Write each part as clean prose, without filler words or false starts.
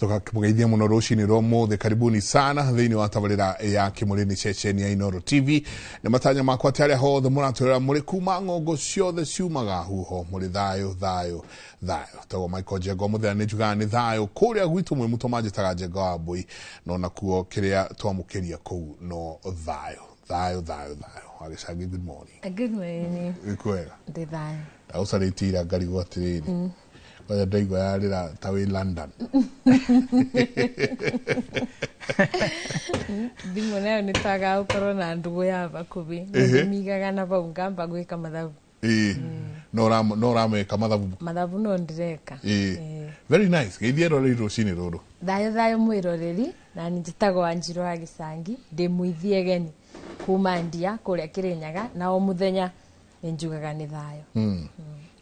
Tũgakĩmũgeithia mũno rũcinĩ rwa ũmũthĩ. Karibuni sana thĩinĩ wa tabarĩra ya Kĩmũrĩ ceceni ya Inooro TV. Nĩ matanya makwa atĩ arĩa hothe mũratwĩrora mũrĩ kuma ng'ongo ciothe ciumaga huho mũrĩ thayũ thayũ thayũ. Tagwo Michael Njenga mũthenya nĩ njugaga nĩ thayũ kũrĩa gwitũ mwĩ mũtũ manjĩtaga Njenga wa Mbũi no nakuo kĩrĩa twamũkĩria kũu no thayũ thayũ thayũ thayũ. Wagĩcangi, good morning. Good morning. Wĩ kwega? Ndĩ thayũ. Ndagũcarĩtie ira ngarigwo atĩrĩrĩ, kwanja ndaigua yarĩra ta wĩ London. Thimũ nayo nĩ twagaga gũkorwo na ndũgũ ya bakubĩ. Ndĩmigaga na bau ngamba gwĩka mathabu. Ĩĩ, no ũrameka mathabu? Mathabu no ndĩreka. Ĩĩ, very nice. Geithia roreri rũcinĩ rũrũ. Thayũ thayũ mwĩroreri, na nĩ njĩtagwo Wanjirũ wa Gĩcangi, ndĩ mũithi egeni kuma Ndia kũrĩa Kĩrĩnyaga, na o mũthenya nĩ njugaga nĩ thayũ.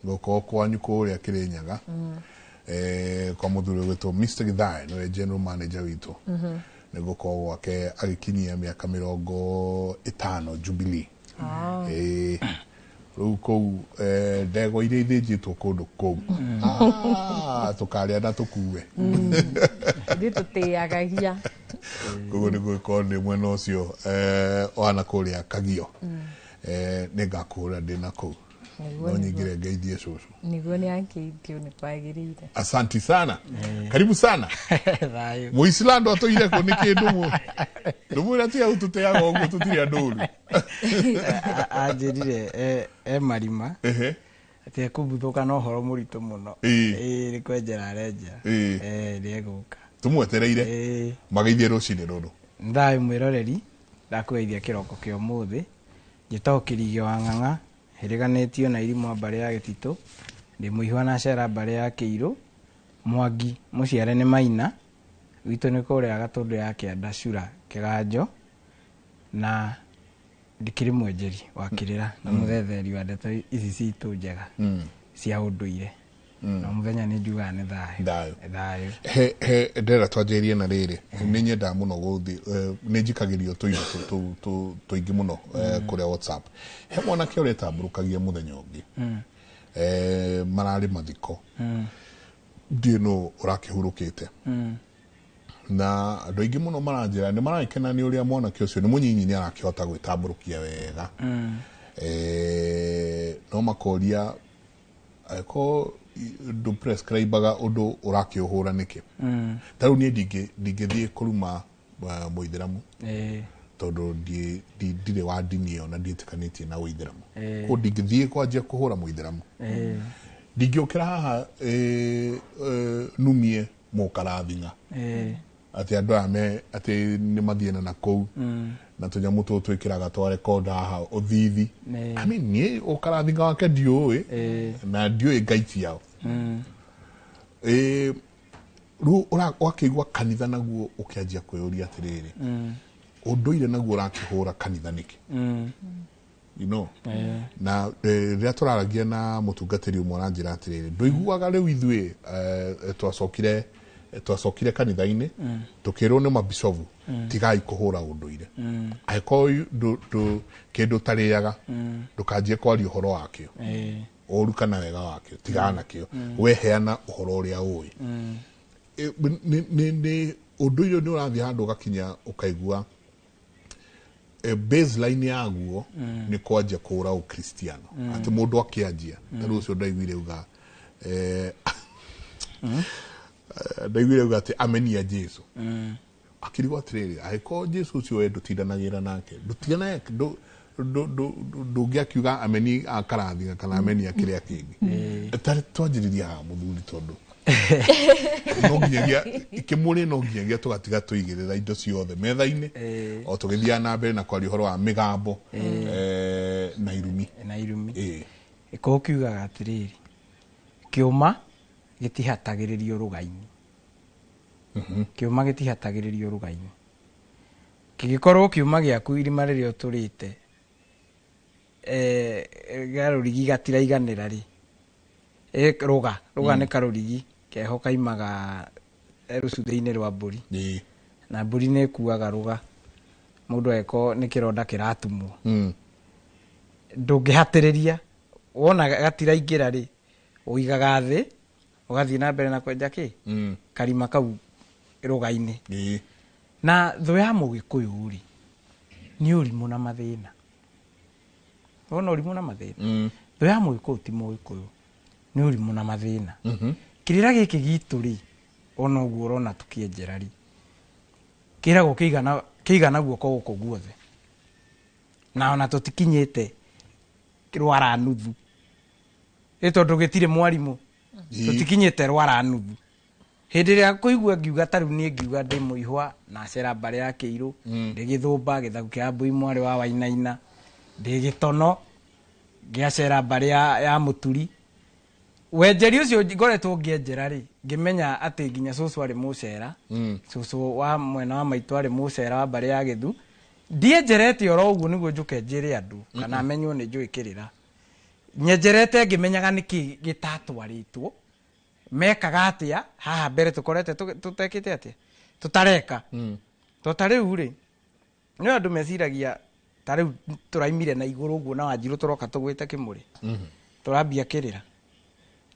Gũkorwo kwanyu kũrĩa Kĩrĩnyaga, kwa mũthuri ũgwĩtwo Mr. Githae, nĩwe general manager witũ, nĩ gũkorwo gwake agĩkinyia mĩaka 50 jubilee. Ĩĩ, rĩu kũu ndegwa iria ithĩnjĩtwo kũndũ kũu, tũkarĩa na tũkue. Ithuĩ tũtĩagagia. Koguo nĩ gũgĩkorwo ndĩ mwena ũcio wana kũrĩa Kagio, nĩ ngakũhũra ndĩ na kũu. Nĩguo. No nyingĩre ngeithie cũcũ. Nĩguo, nĩ akĩithio nĩ kwagĩrĩire. Asanti sana, karibu sana. Thayũ. Mũisilando atũire kũ nĩ kĩndũ mũ ndũmwĩra tiga tũteaga ũguo tũtirĩ andũ ũru. Anjĩrire e marima atĩ ekũbuthũka na ũhoro mũritũ mũno. Ĩĩ, nĩ kwenjera arenjera. Nĩ egũka. Tũmwetereire. Mageithie rũcinĩ rũrũ. Nĩ thayũ mwĩroreri, ndakũgeithia kĩroko kĩa ũmũthĩ. Njĩtagwo Kĩrigĩ wa Ng'ang'a, hĩrĩganĩtio na irimũ a mbarĩ ya Gĩtitũ, ndĩ mũihwa na cera mbarĩ ya Kĩirũ, Mwangi mũciare nĩ Maina, gwitũ nĩ kũrĩa Gatũndũ ya Kĩanda Cura Kĩganjo, na ndikĩrĩ mwenjeri wa kĩrĩra na mũthetheri wa ndeto ici citũ njega cia ũndũire, na mũthenya nĩ njugaga nĩ thayũ. Thayũ. Thayũ. He ndĩrenda twanjĩrĩrie na rĩrĩ, nĩ nyendaga mũno gũthiĩ, nĩ njikagĩrio tũindo tũingĩ mũno kũrĩa WhatsApp. He mwanake ũretambũrũkagia mũthenya ũngĩ, mararĩ mathiko, ndiĩ nũ ũrakĩhurũkĩte, na andũ aingĩ mũno maranjĩra nĩ maragĩkena nĩ ũrĩa mwanake ũcio nĩ mũnyinyi nĩ arakĩhota gwĩtambũrũkia wega, no makoria angĩkorwo ndũ prescribaga ũndũ ũrakĩũhũra nĩkĩ. Ta rĩu niĩ ndingĩthiĩ kũruma mũithĩramu tondũ ndirĩ wa ndini ĩyo na ndiĩtĩkanĩtie na ũithĩramu. Koguo ndingĩthiĩ kwanjia kũhũra mũithĩramu. Ndingĩũkĩra haha numie mũkarathinga atĩ andũ aya me atĩ nĩ mathiĩ na kũu na tũnyamũ tũtũ twĩkĩraga twa record haha ũthithi. I mean, niĩ ũkarathinga wake ndiũĩ na ndiũĩ ngai ciao. Rĩu wakĩigua kanitha naguo ũkĩanjia kwĩyũria atĩrĩrĩ, ũndũire naguo ũrakĩhũra kanitha nĩkĩ? Na rĩrĩa tũraragia na mũtungatĩri ũmwe aranjĩra atĩrĩrĩ, ndũiguaga rĩu ithuĩ twacokire kanitha-inĩ tũkĩrwo nĩ mabicobu tigai kũhũra ũndũire, angĩkorwo kĩndũ ũtarĩaga ndũkanjie kwaria ũhoro wakĩo, ũru kana wega wakĩo, tigana nakĩo, we heana ũhoro ũrĩa ũĩ. Nĩ ũndũire nĩ ũrathiĩ handũ ũgakinya ũkaigua baseline yaguo nĩ kwanjia kũũra ũkristiano, atĩ mũndũ akĩanjia ta rĩu ũcio ndaiguire uga ndaiguire uga atĩ amenia Jesu, akĩrigwo atĩrĩrĩ, angĩkorwo Jesu ũcio we ndũtindanagĩra nake, ndũngĩakiuga ameni akarathinga kana ameni akĩrĩa kĩngĩ. Tarĩ twanjĩrĩria haha mũthuri, tondũ no nginyagia kĩmũrĩ no nginyagia tũgatiga tũigĩrĩra indo ciothe metha-inĩ o tũgĩthiaga na mbere na kwaria ũhoro wa mĩgambo na irumi. Na irumi. Gĩkũyũ kiugaga atĩrĩrĩ, kĩũma gĩtihatagĩrĩrio rũgai-inĩ. Kĩũma gĩtihatagĩrĩrio rũgai-inĩ. Kĩngĩkorwo kĩũma gĩaku irima rĩrĩa ũtũrĩte garũrigi gatiraiganĩra rĩ, rũga rũga nĩ karũrigi keho kaimaga rũcuthĩ-inĩ rwa mbũri, na mbũri nĩ ĩkuaga rũga mũndũ angĩkorwo nĩ kĩronda kĩratumwo. Ndũngĩhatĩrĩria, wona gatiraingĩra rĩ, ũigaga thĩ ũgathiĩ na mbere na kwenja kĩ karima kau. Rũga-inĩ. Na thũ ya Mũgĩkũyũ rĩ, nĩ ũrimũ na mathĩna. Wona ũrimũ na mathĩna? Thũ ya Mũgĩkũyũ ti Mũgĩkũyũ, nĩ ũrimũ na mathĩna. Kĩrĩra gĩkĩ gitũ rĩ, ona ũguo ũrona tũkĩenjera rĩ, kĩragwo kĩigana guoko gũkũ guothe, na ona tũtikinyĩte rwara nuthu, ĩ tondũ gĩtirĩ mwarimũ, tũtikinyĩte rwara nuthu. Hĩndĩ ĩrĩa kũigua ngiuga ta rĩu niĩ ngiuga ndĩ mũihwa na cera mbarĩ ya Kĩirũ, ndĩ Gĩthũmba gĩthaku kĩa Mbui mwarĩ wa Wainaina, ndĩ Gĩtono ngĩacera mbarĩ ya Mũturi. Wenjeri ũcio ngoretwo ngĩenjera rĩ, ngĩmenya atĩ nginya cũcũ arĩ mũcera, cũcũ wa mwena wa maitũ arĩ mũcera wa mbarĩ ya Gĩthu. Ndienjerete oro ũguo nĩguo njũke njĩre andũ kana menywo nĩ njũĩ kĩrĩra. Nyenjerete ngĩmenyaga nĩkĩ gĩtatwarĩtwo, mekaga atĩa haha mbere tũkorete tũtekĩte atĩa, tũtareka. To ta rĩu rĩ, nĩ andũ meciragia ta rĩu tũraimire na igũrũ ũguo na Wanjirũ tũroka tũgwĩte kĩmũrĩ, tũrambia kĩrĩra.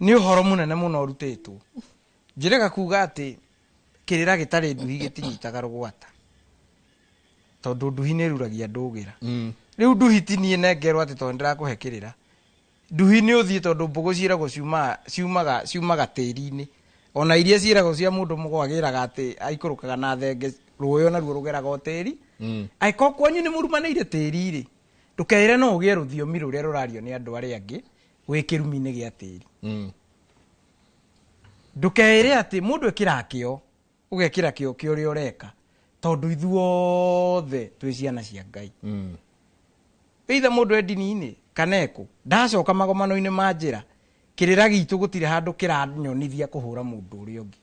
Nĩ ũhoro mũnene mũno ũrutĩtwo. Njĩrĩga kuga atĩ kĩrĩra gĩtarĩ nduhi gĩtinyitaga rũgwata, tondũ nduhi nĩ ĩruragia ndũgĩra. Rĩu nduhi ti niĩ nengerwo atĩ tondũ nĩndĩrakũhe kĩrĩra. Nduhi nĩ ũthiĩ tondũ mbũgũ ciĩragwo ciumaga tĩri-inĩ. Ona iria ciĩragwo cia mũndũ mũgo agĩraga atĩ aikũrũkaga na thenge, rũĩ onaruo rũgeraga o tĩri. Angĩkorwo kwanyu nĩ mũrumanĩire tĩri rĩ, ndũkeĩre no ũgĩe rũthiomi rũrĩa rũrario nĩ andũ arĩa angĩ wĩ kĩrumi-inĩ gĩa tĩri. Ndũkeĩre atĩ mũndũ ĩkĩraga kĩo, ũgekĩra kĩo kĩa ũrĩa ũreka, tondũ ithuothe twĩ ciana cia Ngai. Either mũndũ e ndini-inĩ kana ekũ, ndacoka magomano-inĩ ma njĩra, kĩrĩra gitũ gũtirĩ handũ kĩranyonithia kũhũra mũndũ ũrĩa ũngĩ.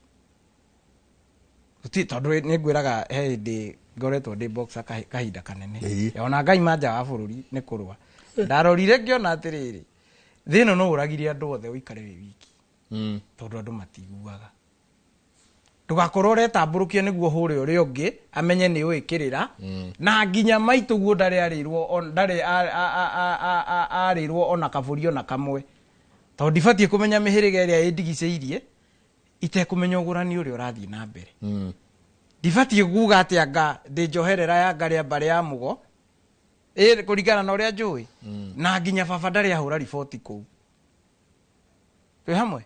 Gũtirĩ, tondũ nĩ ngwĩraga he hĩndĩ ngoretwo ndĩ boxer kahinda kanene. Ona Ngai ma nja wa bũrũri nĩ kũrũa. Ndarorire ngĩona atĩrĩrĩ, thĩ ĩno no ũragire andũ othe ũikare wĩ wiki. Tondũ andũ matiguaga. Ndũgakorwo ũretambũrũkia nĩguo ũhũre ũrĩa ũngĩ amenye nĩ ũĩ kĩrĩra. Na nginya maitũ guo ndarĩ arĩrwo ndarĩ arĩrwo ona kabũri ona kamwe. Tondũ ndibatiĩ kũmenya mĩhĩrĩga ĩrĩa ĩndigicĩirie itekũmenya ũgũrani ũrĩa ũrathiĩ na mbere. Ndibatiĩ kuga atĩ anga ndĩ njoherera ya nga rĩa mbarĩ ya mũgo, kũringana na ũrĩa njũĩ. Na nginya baba ndarĩ ahũra riboti kũu. Twĩ hamwe?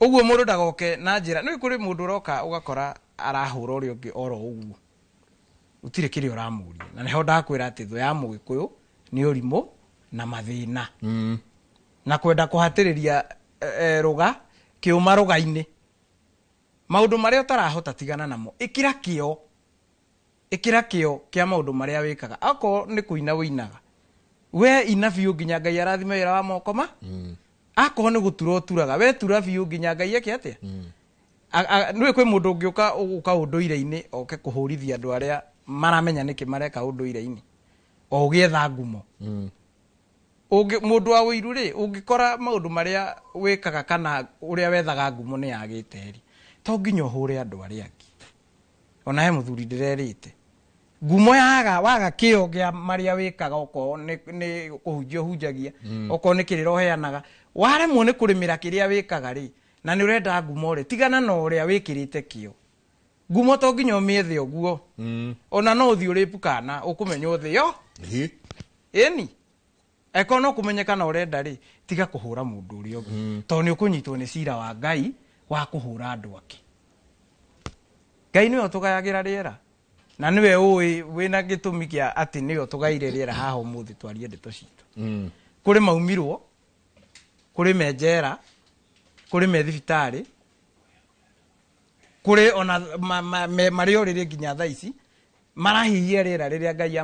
Ũguo mũndũ ndagoke na njĩra, nĩ kũrĩ mũndũ ũroka ũgakora arahũra ũrĩa ũngĩ oro ũguo. Gũtirĩ kĩrĩa ũramũria. Na nĩho ndakwĩra atĩ thũ ya Mũgĩkũyũ nĩ ũrimũ na mathĩna. Na kwenda kũhatĩrĩria rũga, kĩũma rũga-inĩ. Maũndũ marĩa ũtarahota tigana namo. Ĩkĩra kĩo. Ĩkĩra kĩo kĩa maũndũ marĩa wĩkaga. Akorwo nĩ kũina wĩinaga, we ina biũ nginya Ngai arathime wĩra wa moko ma. Akorwo nĩ gũtura ũturaga, we tura biũ nginya Ngai eke atĩa? Nĩũĩ kwĩ mũndũ ũngĩũka ũgũka ũndũire-inĩ oke kũhũrithia andũ arĩa maramenya nĩkĩ mareka ũndũire-inĩ, o ũgĩetha ngumo. Mũndũ wa ũiru rĩ, ũngĩkora maũndũ marĩa wĩkaga kana ũrĩa wethaga ngumo nĩ yagĩte rĩ, to nginya ũhũre andũ arĩa angĩ. Ona he mũthuri ndĩrerĩte, ngumo yaga, waga kĩo kĩa marĩa wĩkaga, okorwo nĩ kũhunjia ũhunjagia, okorwo nĩ kĩrĩra ũheanaga, waremwo nĩ kũrĩmĩra kĩrĩa wĩkaga rĩ, na nĩ ũrenda ngumo rĩ, tigana na ũrĩa wĩkĩrĩte kĩo. Ngumo to nginya ũmĩethe ũguo. Ona no ũthiĩ ũrĩpu kana ũkũmenya ũthĩo. Ĩni. Angĩkorwo no kũmenyeka na ũrenda rĩ, tiga kũhũra mũndũ ũrĩa ũngĩ. Tondũ nĩ ũkũnyitwo nĩ cira wa Ngai wa kũhũra andũ ake. Ngai nĩwe ũtũgayagĩra rĩera. Na nĩwe ũĩ wĩna gĩtũmi kĩa atĩ nĩwe ũtũgaire rĩera haha ũmũthĩ twarie ndeto citũ. Kũrĩ maumirwo, kũrĩ me njera, kũrĩ me thibitarĩ, kũrĩ ona marĩ ũrĩrĩ nginya thaa ici, marahihia rĩera rĩrĩa Ngai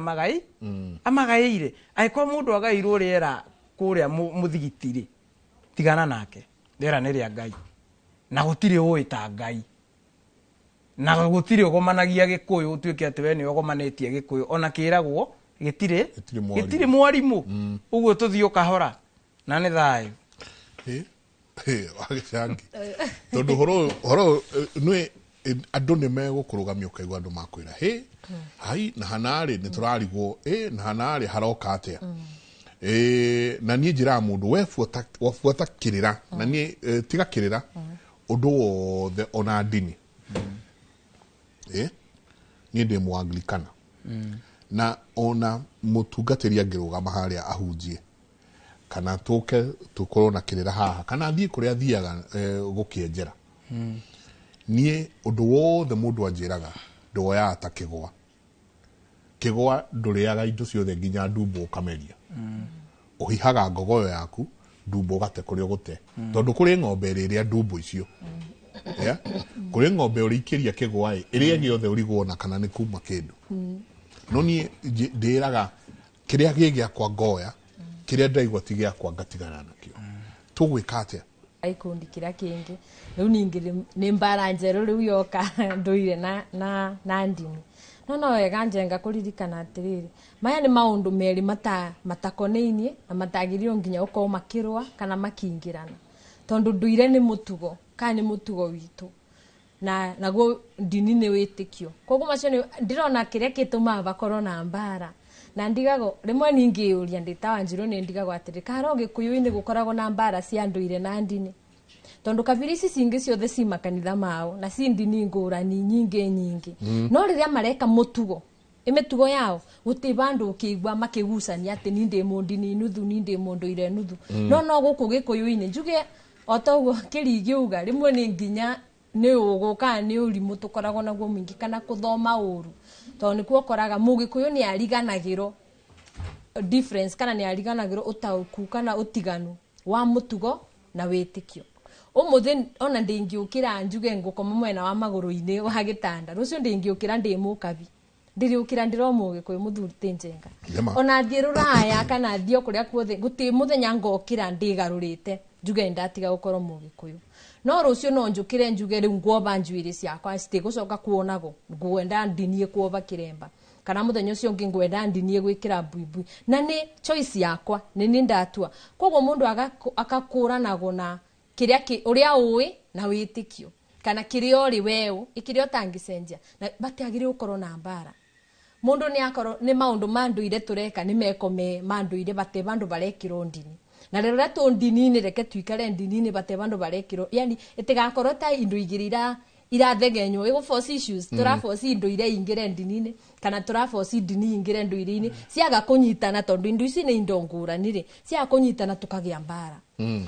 amagaĩire. Angĩkorwo mũndũ agaĩirwo rĩera kũrĩa mũthigiti rĩ, tigana nake, rĩera nĩ rĩa Ngai. Na gũtirĩ ũĩ ta Ngai. Na gũtirĩ ũgomanagia Gĩkũyũ ũtuĩke atĩ we nĩ ũgomanĩtie Gĩkũyũ, ona kĩragwo Gĩtirĩ mwarimũ. gĩtirĩ mwarimũ. Ũguo tũthiĩ ũkahora na nĩ thayũ. Wagĩcangi. Tondũ ũhoro ũyũ, nĩ andũ nĩ megũkũrũgamia ũkaigua andũ makwĩra, hĩ, hai, na hanarĩ nĩ tũrarigwo, na hanarĩ haroka atĩa. Na niĩ njĩraga mũndũ, we buata kĩrĩra, na niĩ tiga kĩrĩra, ũndũ wothe ona ndini. Niĩ ndĩ Mũanglikana, na ona mũtungatĩri angĩrũgama harĩa ahunjie, kana tũke tũkorwo na kĩrĩra haha, kana athiĩ kũrĩa athiaga gũkĩenjera, niĩ ũndũ wothe mũndũ anjĩraga ndoyaga ta kĩgwa. Kĩgwa ndũrĩaga indo ciothe nginya ndumbo ũkameria. Ũhihaga ngogoyo yaku, ndumbo ũgate kũrĩa ũgũte, tondũ kũrĩ ng'ombe ĩrĩa ndumbo icio. Yeah? Kũrĩ ng'ombe ũrĩikĩria kĩgwa ĩ ĩrĩa gĩothe ũrigwo na kana nĩ kuma kĩndũ. No niĩ ndĩraga kĩrĩa gĩ gĩakwa ngoya, kĩrĩa ndaigua ti gĩakwa ngatigana nakĩo. Tũgwĩka atĩa? Ikundi kiria kingi riu ningi ni mbara njeru riu yoka nduire na ndini. No wega Njenga kuririkana atiriri, maya ni maundu meri matakoneinie na matagiriirwo nginya ukorwo makirwa kana makingirana, tondu nduire ni mutugo kana ni mutugo witu na naguo ndini ni witikio. Koguo macio ni ndirona kiria gitumaga bakorwo na mbara. Na ndigago rimwe ningiyuria ndi ta Wanjiru, ni ndigago atiri karo Gikuyu-ini gukoragwo na mbara cia nduire na ndini, tondu kabira ici cingi ciothe ci makanitha mao na ci ndini ngurani nyingi nyingi. No riria mareka mutugo imitugo yao guti bandu ukiigua makigucania ati ni ndi mundini nuthu, ni ndi munduire nuthu. No guku Gikuyu-ini njuge o ta uguo Kirigi uga, rimwe ni nginya ni ugu kana ni urimu tukoragwo naguo mwingi kana kuthoma uru, tondu nikuo ukoraga Mugikuyu ni ariganagirwo difference kana ni ariganagirwo utauku kana utiganu wa mutugo na witikio. Umuthi ona ndingiukira njuge ngukoma mwena wa maguru-ini wa gitanda, rucio ndingiukira ndi mukabi, ndiriukira ndiro Mugikuyu muthuri ti Njenga. Ona thie ruraya kana thie kuria kuothe guti muthenya ngokira ndigarurite njuge ndatiga gukorwo Mugikuyu. No rucio no njukire njuge riu ngwoba njuiri ciakwa citigucoka kuonago, ngwenda ndinie kuoba kiremba, kana muthenya ucio ungi ngwenda ndinie gwikira mbuibui, na ni choice yakwa ni ni ndatua. Koguo mundu akakuranagwo na kiria uria ui na witikio kana kiria uri weu ikiria utangicenjia, na batiagiriirwo gukorwo na mbara. Mundu ni akorwo ni maundu ma nduire tureka ni meko me ma nduire, bate bandu barekirwo ndini, na rĩrĩa tu ndini-inĩ reke tuikare ndini-inĩ bate bandu barekirwo, yani itigakorwo ta indo igĩrĩ irathegenywo ĩgũ force issues. Tũraforce indo iria ingĩre ndini-inĩ kana tũraforce ndini ingĩre nduire-inĩ, ciaga kũnyitana tondu indo ici nĩ indo ngũrani rĩ, ciaga kũnyitana tũkagĩa mbara.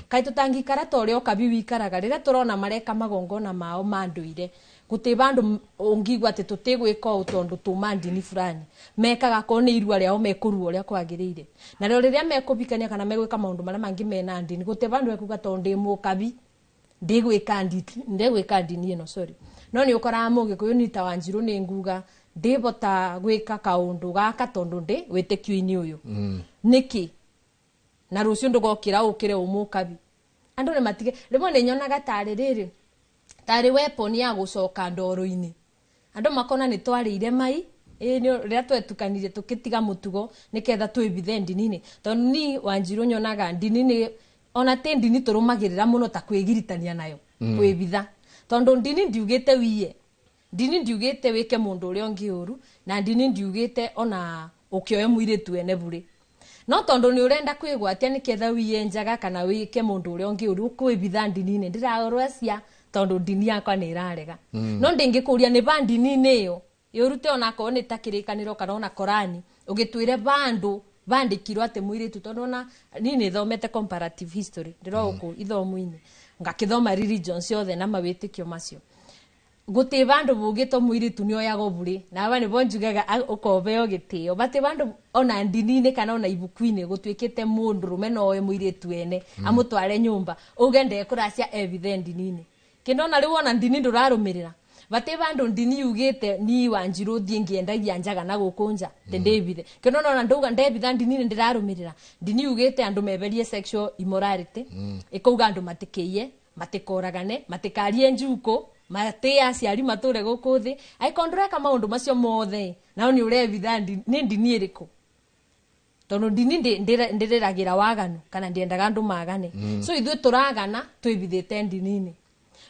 Kaĩ tũtangĩikara ta ũrĩa ũkabi wikaraga rĩrĩa tũrona mareka magongona mao ma nduire, guti bandu ũngigua atĩ tũtigwĩka ũũ tondu tuma ndini fulani, mekaga korwo nĩ irua rĩao mekũrua ũrĩa kwagĩrĩire. Na rĩo rĩrĩa mekũbikania kana megwĩka maũndũ marĩa mangĩ mena ndini, gũtirĩ bandu ekuga tondu ndĩ mũkabi ndĩgwĩka ndini ĩno, sorry. No nĩ ũkoraga Mũgĩkũyũ ni ta Wanjiru nĩ nguga ndĩbota gwĩka kaũndũ gaka tondu ndĩ wĩtĩkio-inĩ ũyũ. Nĩkĩ? Na rũciũ ndũgokĩra ũkĩre ũmũkabi. Andũ nĩ matige rĩmwe nĩ nyonaga tarĩ rĩrĩ tarĩ weapon ya gũcoka ndoro-inĩ. Andũ makona nĩ twarĩire mai, ĩ nĩ rĩrĩa twetukanire tũkĩtiga mũtugo nĩketha twĩbithe ndini-inĩ. Tondũ ni Wanjiru nyonaga ndini-inĩ ona ti ndini tũrũmagĩrĩra mũno ta kwĩgiritania nayo, kwĩbitha. Tondũ ndini ndiugĩte wiye, ndini ndiugĩte wĩke mũndũ ũrĩa ũngĩ ũru, na ndini ndiugĩte ona ũkĩoe mũirĩtu ene bure. No tondu ni urenda kwigwatia niketha wiye njaga kana wike mundu uria ungi uri ukwibitha ndini-ini, ndirarorwa cia tondu ndini yakwa ni irarega. No ndingikuria ni ba ndini-ini iyo yurute ona akorwo ni ta kirikaniro kana ona Korani ugitwire bandu bandikirwo ati muiritu, tondu ona ni ni thomete comparative history ndiro uku ithomo-ini ngakithoma religions ciothe na mawitikio macio, guti bandu bugito muiritu ni oyago buri na aba nibo njugaga ukobeo gitio bati bandu ona ndini-ini kana ona ibuku-ini gutwikite mundu rume no oe muiritu ene amutware nyumba uge ndekuracia ebithe ndini-ini kinona riu ona ndini ndurarumirira bati bandu ndini yugite ni Wanjiru thie ngiendagia njaga na gukunja te ndebithe kinona ona nduga ndebitha ndini ndirarumirira ndini yugite andu meberie sexual immorality ikauga andu matikiie matikoragane matikarie njuko mate aciari mature guku thi aikorwo ndureka maundu macio mothe nao ni urebitha ni ndini iriku tondu ndini ndiriragira waganu kana ndiendaga andu magane. So ithuĩ turagana twibithite ndini-ini,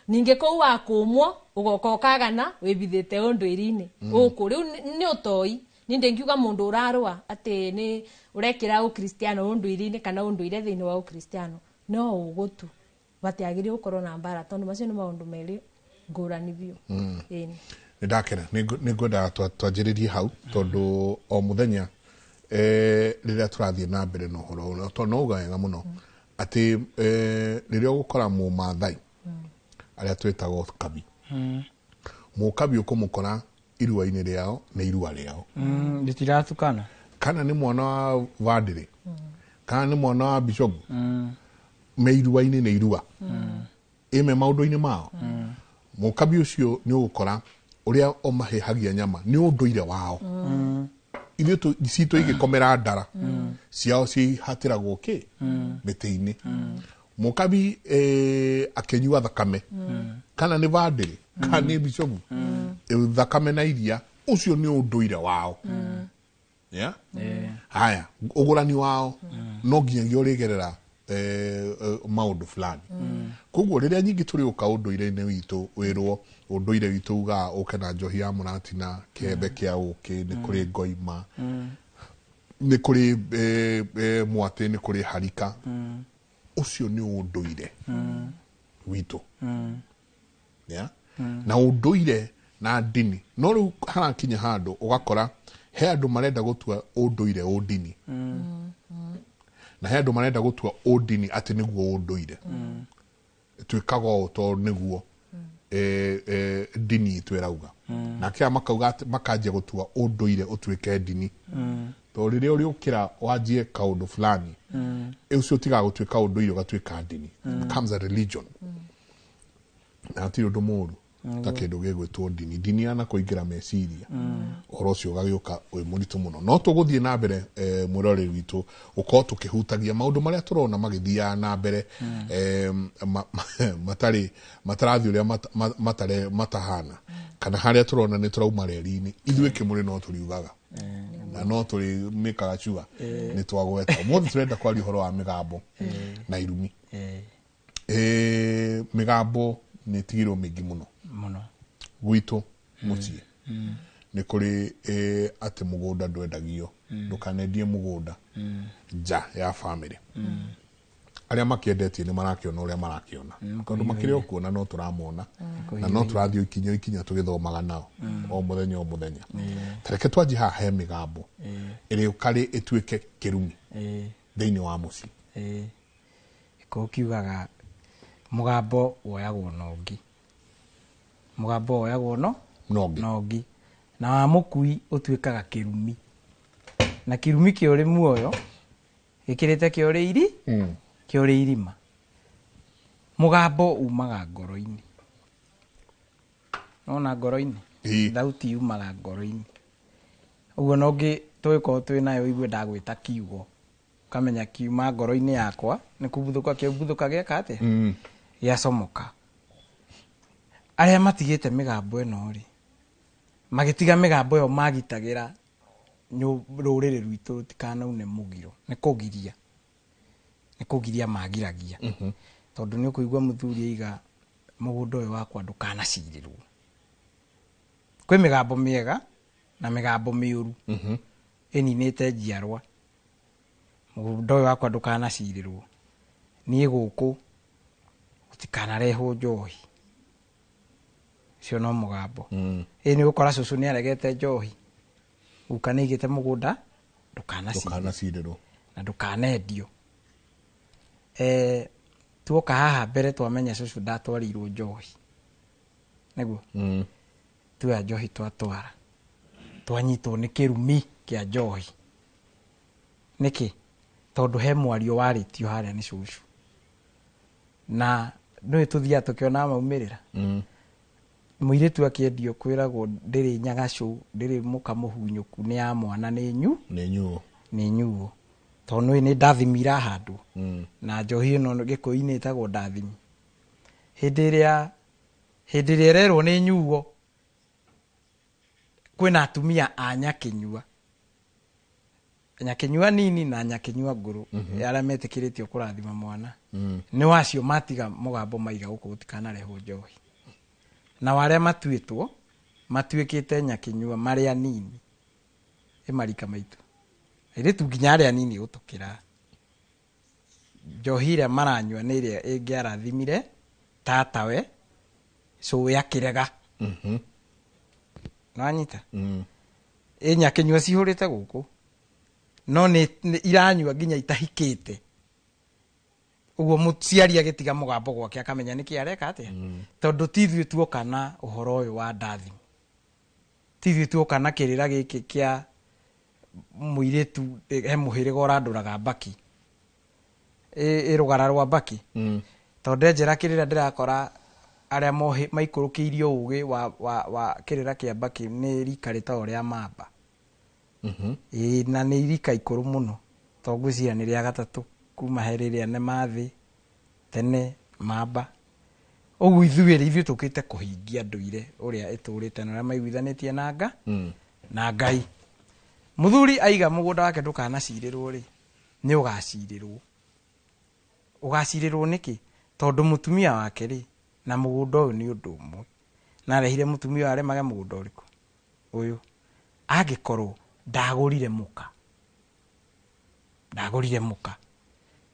ningi kuu wakumwo ugoka ukagana wibithite unduiri-ini guku riu ni utoi. Ni ndingiuga mundu urarua ati ni urekira ukristiano unduiri-ini kana unduire thiini wa ukristiano no ugutu batiagiriirwo gukorwo na mbara tondu macio ni maundu meri ngurani biũ. Nĩ ndakena. Nĩ ngwendaga twanjĩrĩrie hau tondũ o mũthenya rĩrĩa tũrathiĩ na mbere na ũhoro ũyũ, tondũ no uga wega mũno atĩ rĩrĩa ũgũkora Mũmathai arĩa twĩtagwo kabi, mũkabi ũkũmũkora irua-inĩ rĩao nĩ irua rĩao. Rĩtiratukana. Kana nĩ mwana wa vandĩrĩ, kana nĩ mwana wa bishopu, me irua-inĩ nĩ irua, ĩme maũndũ-inĩ mao. Mũkabi ũcio nĩ ũgũkora ũrĩa ũmahĩhagia nyama nĩ ũndũire wao. Ithuĩ citũ igĩkomera ndara ciao cihatĩragwo kĩ mĩtĩ-inĩ. Mũkabi akĩnyua thakame, kana nĩ vandĩrĩ, kana nĩ bishopu, thakame na iria, ũcio nĩ ũndũire wao. Yeah? Haya, ũgũrani wao no nginyagia ũrĩgerera maũndũ fulani. Koguo rĩrĩa nyingĩ tũrĩũka ũndũire-inĩ witũ, wĩrwo ũndũire witũ ugaga ũke na njohi ya mũratina, kĩembe kĩa ũkĩ, nĩ kũrĩ ngoima, nĩ kũrĩ mwatĩ, nĩ kũrĩ harika. Ũcio nĩ ũndũire witũ. Yeah? Na ũndũire na ndini. No rĩu harakinya handũ ũgakora he andũ marenda gũtua ũndũire ũndini, na he andũ marenda gũtua ũndini atĩ nĩguo ũndũire. Twĩkaga ũũ tondũ nĩguo ndini itũ ĩrauga. Nake aya makauga atĩ makanjia gũtua ũndũire ũtuĩke ndini. Tondũ rĩrĩa ũrĩũkĩra wanjie kaũndũ fulani, ũcio ũtigaga gũtuĩka ũndũire ũgatuĩka ndini. It becomes a religion. Na hatirĩ ũndũ mũru ta kĩndũ gĩgwĩtwo ndini. Ndini yana kũingĩra meciria, ũhoro ũcio ũgagĩũka wĩ mũritũ mũno. No tũgũthiĩ na mbere, mwĩroreri witũ, gũkorwo tũkĩhutagia maũndũ marĩa tũrona magĩthiaga na mbere, matarĩ matarathiĩ ũrĩa matahana, kana harĩa tũrona nĩ tũrauma reri-inĩ. Ithuĩ kĩmũrĩ no tũriugaga na no tũrĩ mĩkaga sure nĩ twagweta. Ũmũthĩ tũrenda kwaria ũhoro wa mĩgambo na irumi. Mĩgambo nĩ ĩtigirwo mĩingĩ mũno mũno gwitũ mũciĩ. Nĩ kũrĩ atĩ mũgũnda ndwendagio, ndũkanendie mũgũnda nja ya family. Arĩa makĩendetie nĩ marakĩona ũrĩa marakĩona, tondũ makĩrĩ o kuona no tũramona, na no tũrathiĩ ikinya ikinya tũgĩthomaga nao o mũthenya o mũthenya. Ta reke twanjie haha he mĩgambo ĩrĩa ũkarĩ ĩtuĩke kĩrumi thĩinĩ wa mũciĩ. Gĩkũyũ kiugaga mũgambo woyagwo na ũngĩ, mũgambo woyagwo no na ũngĩ, na ũngĩ, na wa mũkui ũtuĩkaga kĩrumi, na kĩrumi kĩa ũrĩ muoyo gĩkĩrĩte kĩa ũrĩ iri, kĩa ũrĩ irima. Mũgambo umaga ngoro-inĩ. Nona ngoro-inĩ? Thauti yumaga ngoro-inĩ. Ũguo no ngĩ tũgĩkorwo twĩ nayo ũigue ndagwĩta kiugo, ũkamenya kiuma ngoro-inĩ yakwa nĩ kũbuthũka kĩbuthũka gĩeka atĩa? Gĩacomoka. Arĩa matigĩte mĩgambo ĩno rĩ, magĩtiga mĩgambo ĩyo magitagĩra rũrĩrĩ rwitũ rũtikanaune mũgiro. Nĩ kũgiria. Nĩ kũgiria magiragia. Tondũ nĩ ũkũigua mũthuri aiga mũgũnda ũyũ wakwa ndũkanacirĩrwo. Kwĩ mĩgambo mĩega na mĩgambo mĩũru. Ĩninĩte njiarwa. Mũgũnda ũyũ wakwa ndũkanacirĩrwo. Niĩ gũkũ gũtikanarehwo njohi. Ũcio no mũgambo. Ĩ nĩ ũgũkora cũcũ nĩ aregete njohi. Guka nĩ aigĩte mũgũnda ndũkanacirĩrwo. Ndũkanacirĩrwo. Na ndũkanendio. Tuoka haha mbere twamenya cũcũ ndatwarĩirwo njohi. Nĩguo? Tuoya njohi twatwara. Twanyitwo nĩ kĩrumi kĩa njohi. Nĩkĩ? Tondũ he mwario warĩtio harĩa nĩ cũcũ. Na nĩũĩ tũthiaga tũkĩonaga maumĩrĩra. Mũirĩtu akĩendio kwĩragwo ndĩrĩ nyagacũ, ndĩrĩ mũka mũhunyũku, nĩ ya mwana, nĩ nyu. Nĩ nyuo. Nĩ nyuo. Tondũ nĩũĩ nĩ ndathimi irahandwo. Na njohi ĩno gĩkũyũ-inĩ ĩtagwo ndathimi. Hĩndĩ ĩrĩa ĩrerwo nĩ nyuo, kwĩna atumia a nyakĩnyua. Nyakĩnyua nini na nyakĩnyua ngũrũ, arĩa metĩkĩrĩtio kũrathima mwana. Nĩ wacio matiga mũgambo maiga gũkũ gũtikanarehwo njohi. Na arĩa matuĩtwo, matuĩkĩte nyakĩnyua marĩ anini. Ĩ marika maitũ. Airĩtu nginya arĩa anini gũtũkĩra. Njohi ĩrĩa maranyua nĩ ĩrĩa ĩngĩarathimire tatawe, cũwe akĩrega. Nĩwanyita? Ĩ nyakĩnyua cihũrĩte gũkũ no nĩ iranyua nginya itahikĩte. Ũguo mũciari agĩtiga mũgambo gwake akamenya nĩkĩ areka atĩa. Tondũ ti ithuĩ tuoka na ũhoro ũyũ wa ndathimo, ti ithuĩ tuoka na kĩrĩra gĩkĩ kĩa mũirĩtu he mũhĩrĩga ũrandũraga mbaki, ĩ rũgara rwa mbaki. Tondũ ndenjera kĩrĩra ndĩrakora arĩa maikũrũkĩirio ũgĩ wa kĩrĩra kĩa mbaki nĩ rika rĩtagwo rĩa mamba. Ĩĩ, na nĩ rika ikũrũ mũno, tondũ ngwĩciria nĩ rĩa gatatũ kuma he rĩrĩa nĩ mathĩ tene mamba. Ũguo ithuĩ rĩ, ithuĩ tũkĩte kũhingia ndũire ũrĩa ĩtũrĩte na ũrĩa maiguithanĩtie na na Ngai. Mũthuri aiga mũgũnda wake ndũkanacirĩrwo rĩ, nĩ ũgacirĩrwo. Ũgacirĩrwo nĩkĩ? Tondũ mũtumia wake rĩ na mũgũnda ũyũ nĩ ũndũ ũmwe. Na arehire mũtumia ũyũ arĩmage mũgũnda ũrĩkũ? Ũyũ. Angĩkorwo ndagũrire mũka, ndagũrire mũka,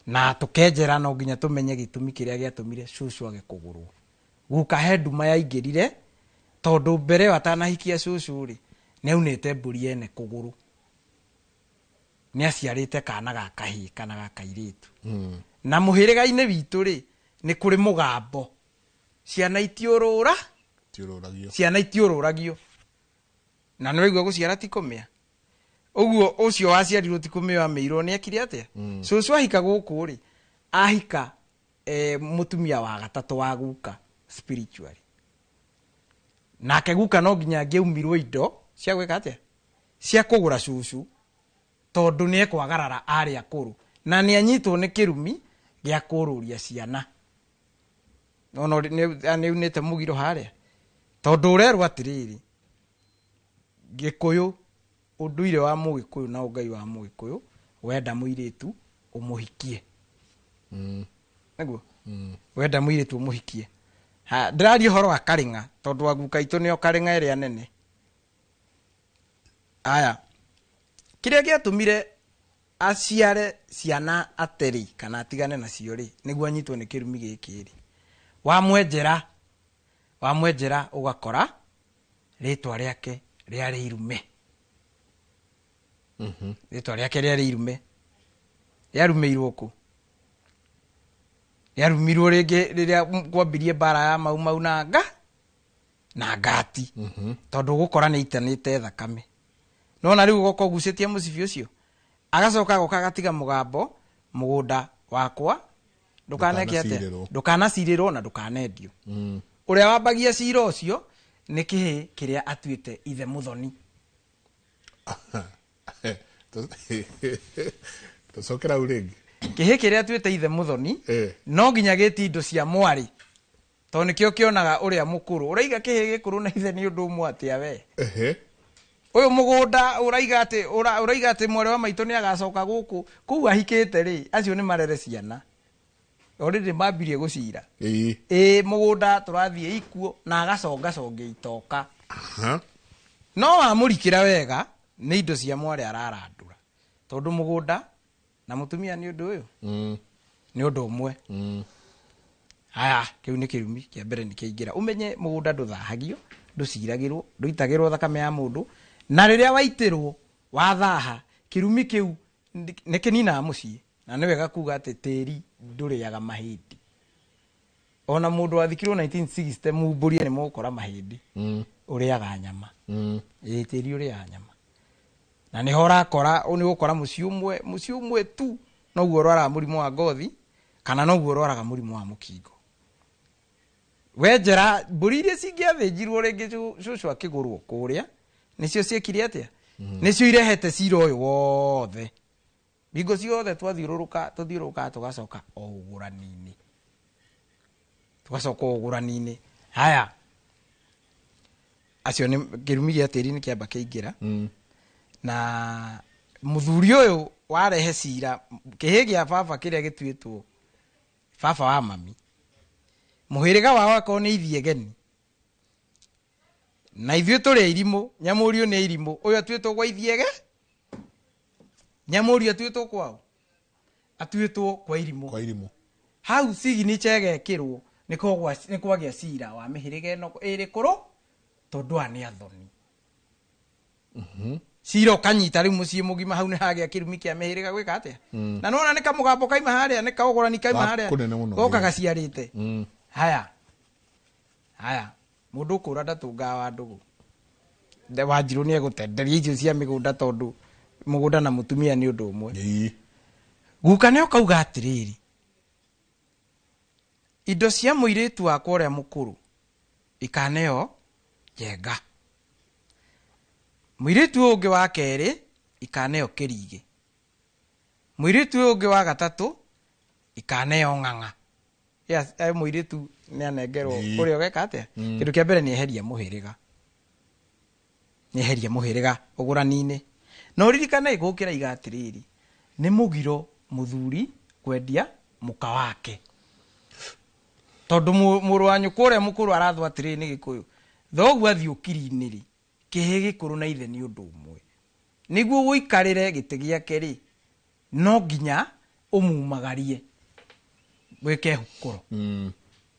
na tũkenjera no nginya tũmenye gĩtũmi kĩrĩa gĩatũmire cũcũ age kũgũrwo. Guka he nduma yaingĩrire, tondũ mbere ĩyo atanahikia cũcũ rĩ, nĩ aunĩte mbũri ene kũgũrũ. Nĩ aciarĩte kana ga kahĩĩ kana ga kairĩtu. Na mũhĩrĩga-inĩ witũ rĩ, nĩ kũrĩ mũgambo. Ciana itiũrũra, Tiũrũragio. Ciana itiũrũragio. Na nĩ waigua gũciara ti kũmĩa. Ũguo ũcio waciarirwo ti kũmĩo amĩirwo nĩ ekire atĩa? Cũcũ ahika gũkũ rĩ, ahika mũtumia wa gatatũ wa guka spiritually. Nake guka no nginya angĩaumirwo indo cia gwĩka atĩa? Cia kũgũra cũcũ, tondũ nĩ ekwagarara arĩa akũrũ. Na nĩ anyitwo nĩ kĩrumi gĩa kũrũria ciana. Nona nĩ aunĩte mũgiro harĩa. Tondũ ũrerwo atĩrĩrĩ, Gĩkũyũ, ũndũire wa Mũgĩkũyũ na ũngai wa Mũgĩkũyũ, wenda mũirĩtu ũmũhikie. Nĩguo? Wenda mũirĩtu ũmũhikie. Ha, ndĩraria ũhoro wa karĩng'a, tondũ aguka aitũ nĩo karĩng'a ĩrĩa nene. Aya, kĩrĩa gĩatũmire aciare ciana ateri kana atigane nacio rĩ, nĩguo anyitwo nĩ kĩrumi gĩkĩ rĩ, wamwenjera ũgakora rĩtwa rĩake rĩarĩ irume. Rĩtwa rĩake rĩarĩ irume. Rĩarumĩirwo kũ? Rĩarumirwo rĩngĩ rĩrĩa kwambirie mbara ya Mau Mau na nga na ngati. Tondũ ũgũkora nĩ aitanĩte thakame. Nona rĩu ũgoka ũgucĩtie mũcibi ũcio, agacoka agoka agatiga mũgambo, mũgũnda wakwa ndũkaneke atĩa? Ndũkanacirĩrwo. Ndũkanacirĩrwo na ndũkanendio. Ũrĩa wambagia cira ũcio nĩ kĩhĩ kĩrĩa atuĩte ithe mũthoni. Tũcokera hau rĩngĩ. Kĩhĩ kĩrĩa atuĩte ithe mũthoni, no nginya gĩti indo cia mwarĩ, tondũ nĩkĩo kĩonaga ũrĩa mũkũrũ. Ũraiga kĩhĩ gĩkũrũ na ithe nĩ ũndũ ũmwe atĩa we? Ũyũ mũgũnda ũraiga atĩ, ũraiga atĩ mwarĩ wa maitũ nĩ agacoka gũkũ, kũu ahikĩte rĩ, acio nĩ marere ciana. Already mambirie gũcira. Ĩĩ, mũgũnda tũrathiĩ ikuo na agacongacongia itoka. No wamũrikĩra wega nĩ indo cia mwarĩ ararandũra. Tondũ mũgũnda na mũtumia nĩ ũndũ ũyũ? Nĩ ũndũ ũmwe. Aya, kĩu nĩ kĩrumi kĩa mbere nĩ kĩaingĩra. Ũmenye mũgũnda ndũthahagio, ndũciragĩrwo, ndũitagĩrwo thakame ya mũndũ, na rĩrĩa waitĩrwo wathaha, kĩrumi kĩu nĩ kĩninaga mũciĩ. Na nĩ wega kuga atĩ tĩri ndũrĩaga mahĩndĩ. Ona mũndũ wathikirwo 1960 mumbũrie nĩ mũgũkora mahĩndĩ. Ũrĩaga nyama. Ĩĩ, tĩri ũrĩaga nyama. Na nĩho ũrakora, nĩ ũgũkora mũciĩ ũmwe, mũciĩ ũmwe tu noguo ũrwaraga mũrimũ wa ngothi, kana noguo ũrwaraga mũrimũ wa mũkingo. Wenjera mbũri iria cingĩathĩnjirwo rĩngĩ cũcũ akĩgũrwo kũrĩa, nĩcio ciekire atĩa? Nĩcio irehete cira ũyũ wothe. Bingo ciothe twathiũrũrũka, tũthiũrũrũkaga tũgacoka o ũgũrani-inĩ. Tũgacoka o ũgũrani-inĩ. Haya, acio nĩ kĩrumi gĩa tĩri nĩ kĩamba kĩaingĩra. Na mũthuri ũyũ warehe cira, kĩhĩ gĩa baba kĩrĩa gĩtuĩtwo baba wa mami, mũhĩrĩga wao akorwo nĩ ithiegeni, na ithuĩ tũrĩ irimũ, nyamũriũ nĩ irimũ, ũyũ atuĩtwo gwa ithiege, nyamũriũ atuĩtwo kwao, atuĩtwo kwa irimũ. Kwa irimũ. Hau signature ĩgekĩrwo, nĩ kwagĩa cira wa mĩhĩrĩga ĩno ĩrĩ kũrũ, tondũ aya nĩ athoni. Cira ũkanyita rĩu mũciĩ mũgima hau nĩ hagĩa kĩrumi kĩa mĩhĩrĩga gwĩka atĩa. Na nĩwona nĩ kamũgambo kaima harĩa, nĩ kaũgũrani kaima Ga harĩa kũnene mũno, goka ĩĩ. gaciarĩte. Haya haya, mũndũ ũkũra ndatũngaga wa ndũgũ. Wanjirũ nĩ egũtenderia icio cia mĩgũnda tondũ mũgũnda na mũtumia nĩ ũndũ ũmwe. Guka nĩ ũkauga atĩrĩrĩ, indo cia mũirĩtu wakwa ũrĩa mũkũrũ ikaneo Njenga, mũirĩtu ũyũ ũngĩ wa kerĩ ikaneo Kĩrigĩ, mũirĩtu ũyũ ũngĩ wa gatatũ ikaneo Ng'ang'a. Yes, mũirĩtu nĩ anengerwo kũrĩa ũgeka atĩa. Kĩndũ kĩa mbere nĩ eheria mũhĩrĩga, nĩ eheria mũhĩrĩga ũgũrani-inĩ. Na ũririkane gũkĩra iga atĩrĩrĩ, nĩ mũgiro mũthuri kwendia mũka wake, tondũ mũrũ wa nyũkwa ũrĩa mũkũrũ arathwo atĩrĩrĩ nĩ Gĩkũyũ, thoguo athiĩ ũkiri-inĩ rĩ, kĩhĩ gĩkũrũ na ithe nĩ ũndũ ũmwe. Nĩguo ũikarĩre gĩtĩ gĩake rĩ, no nginya ũmumagarie wĩke hukũro,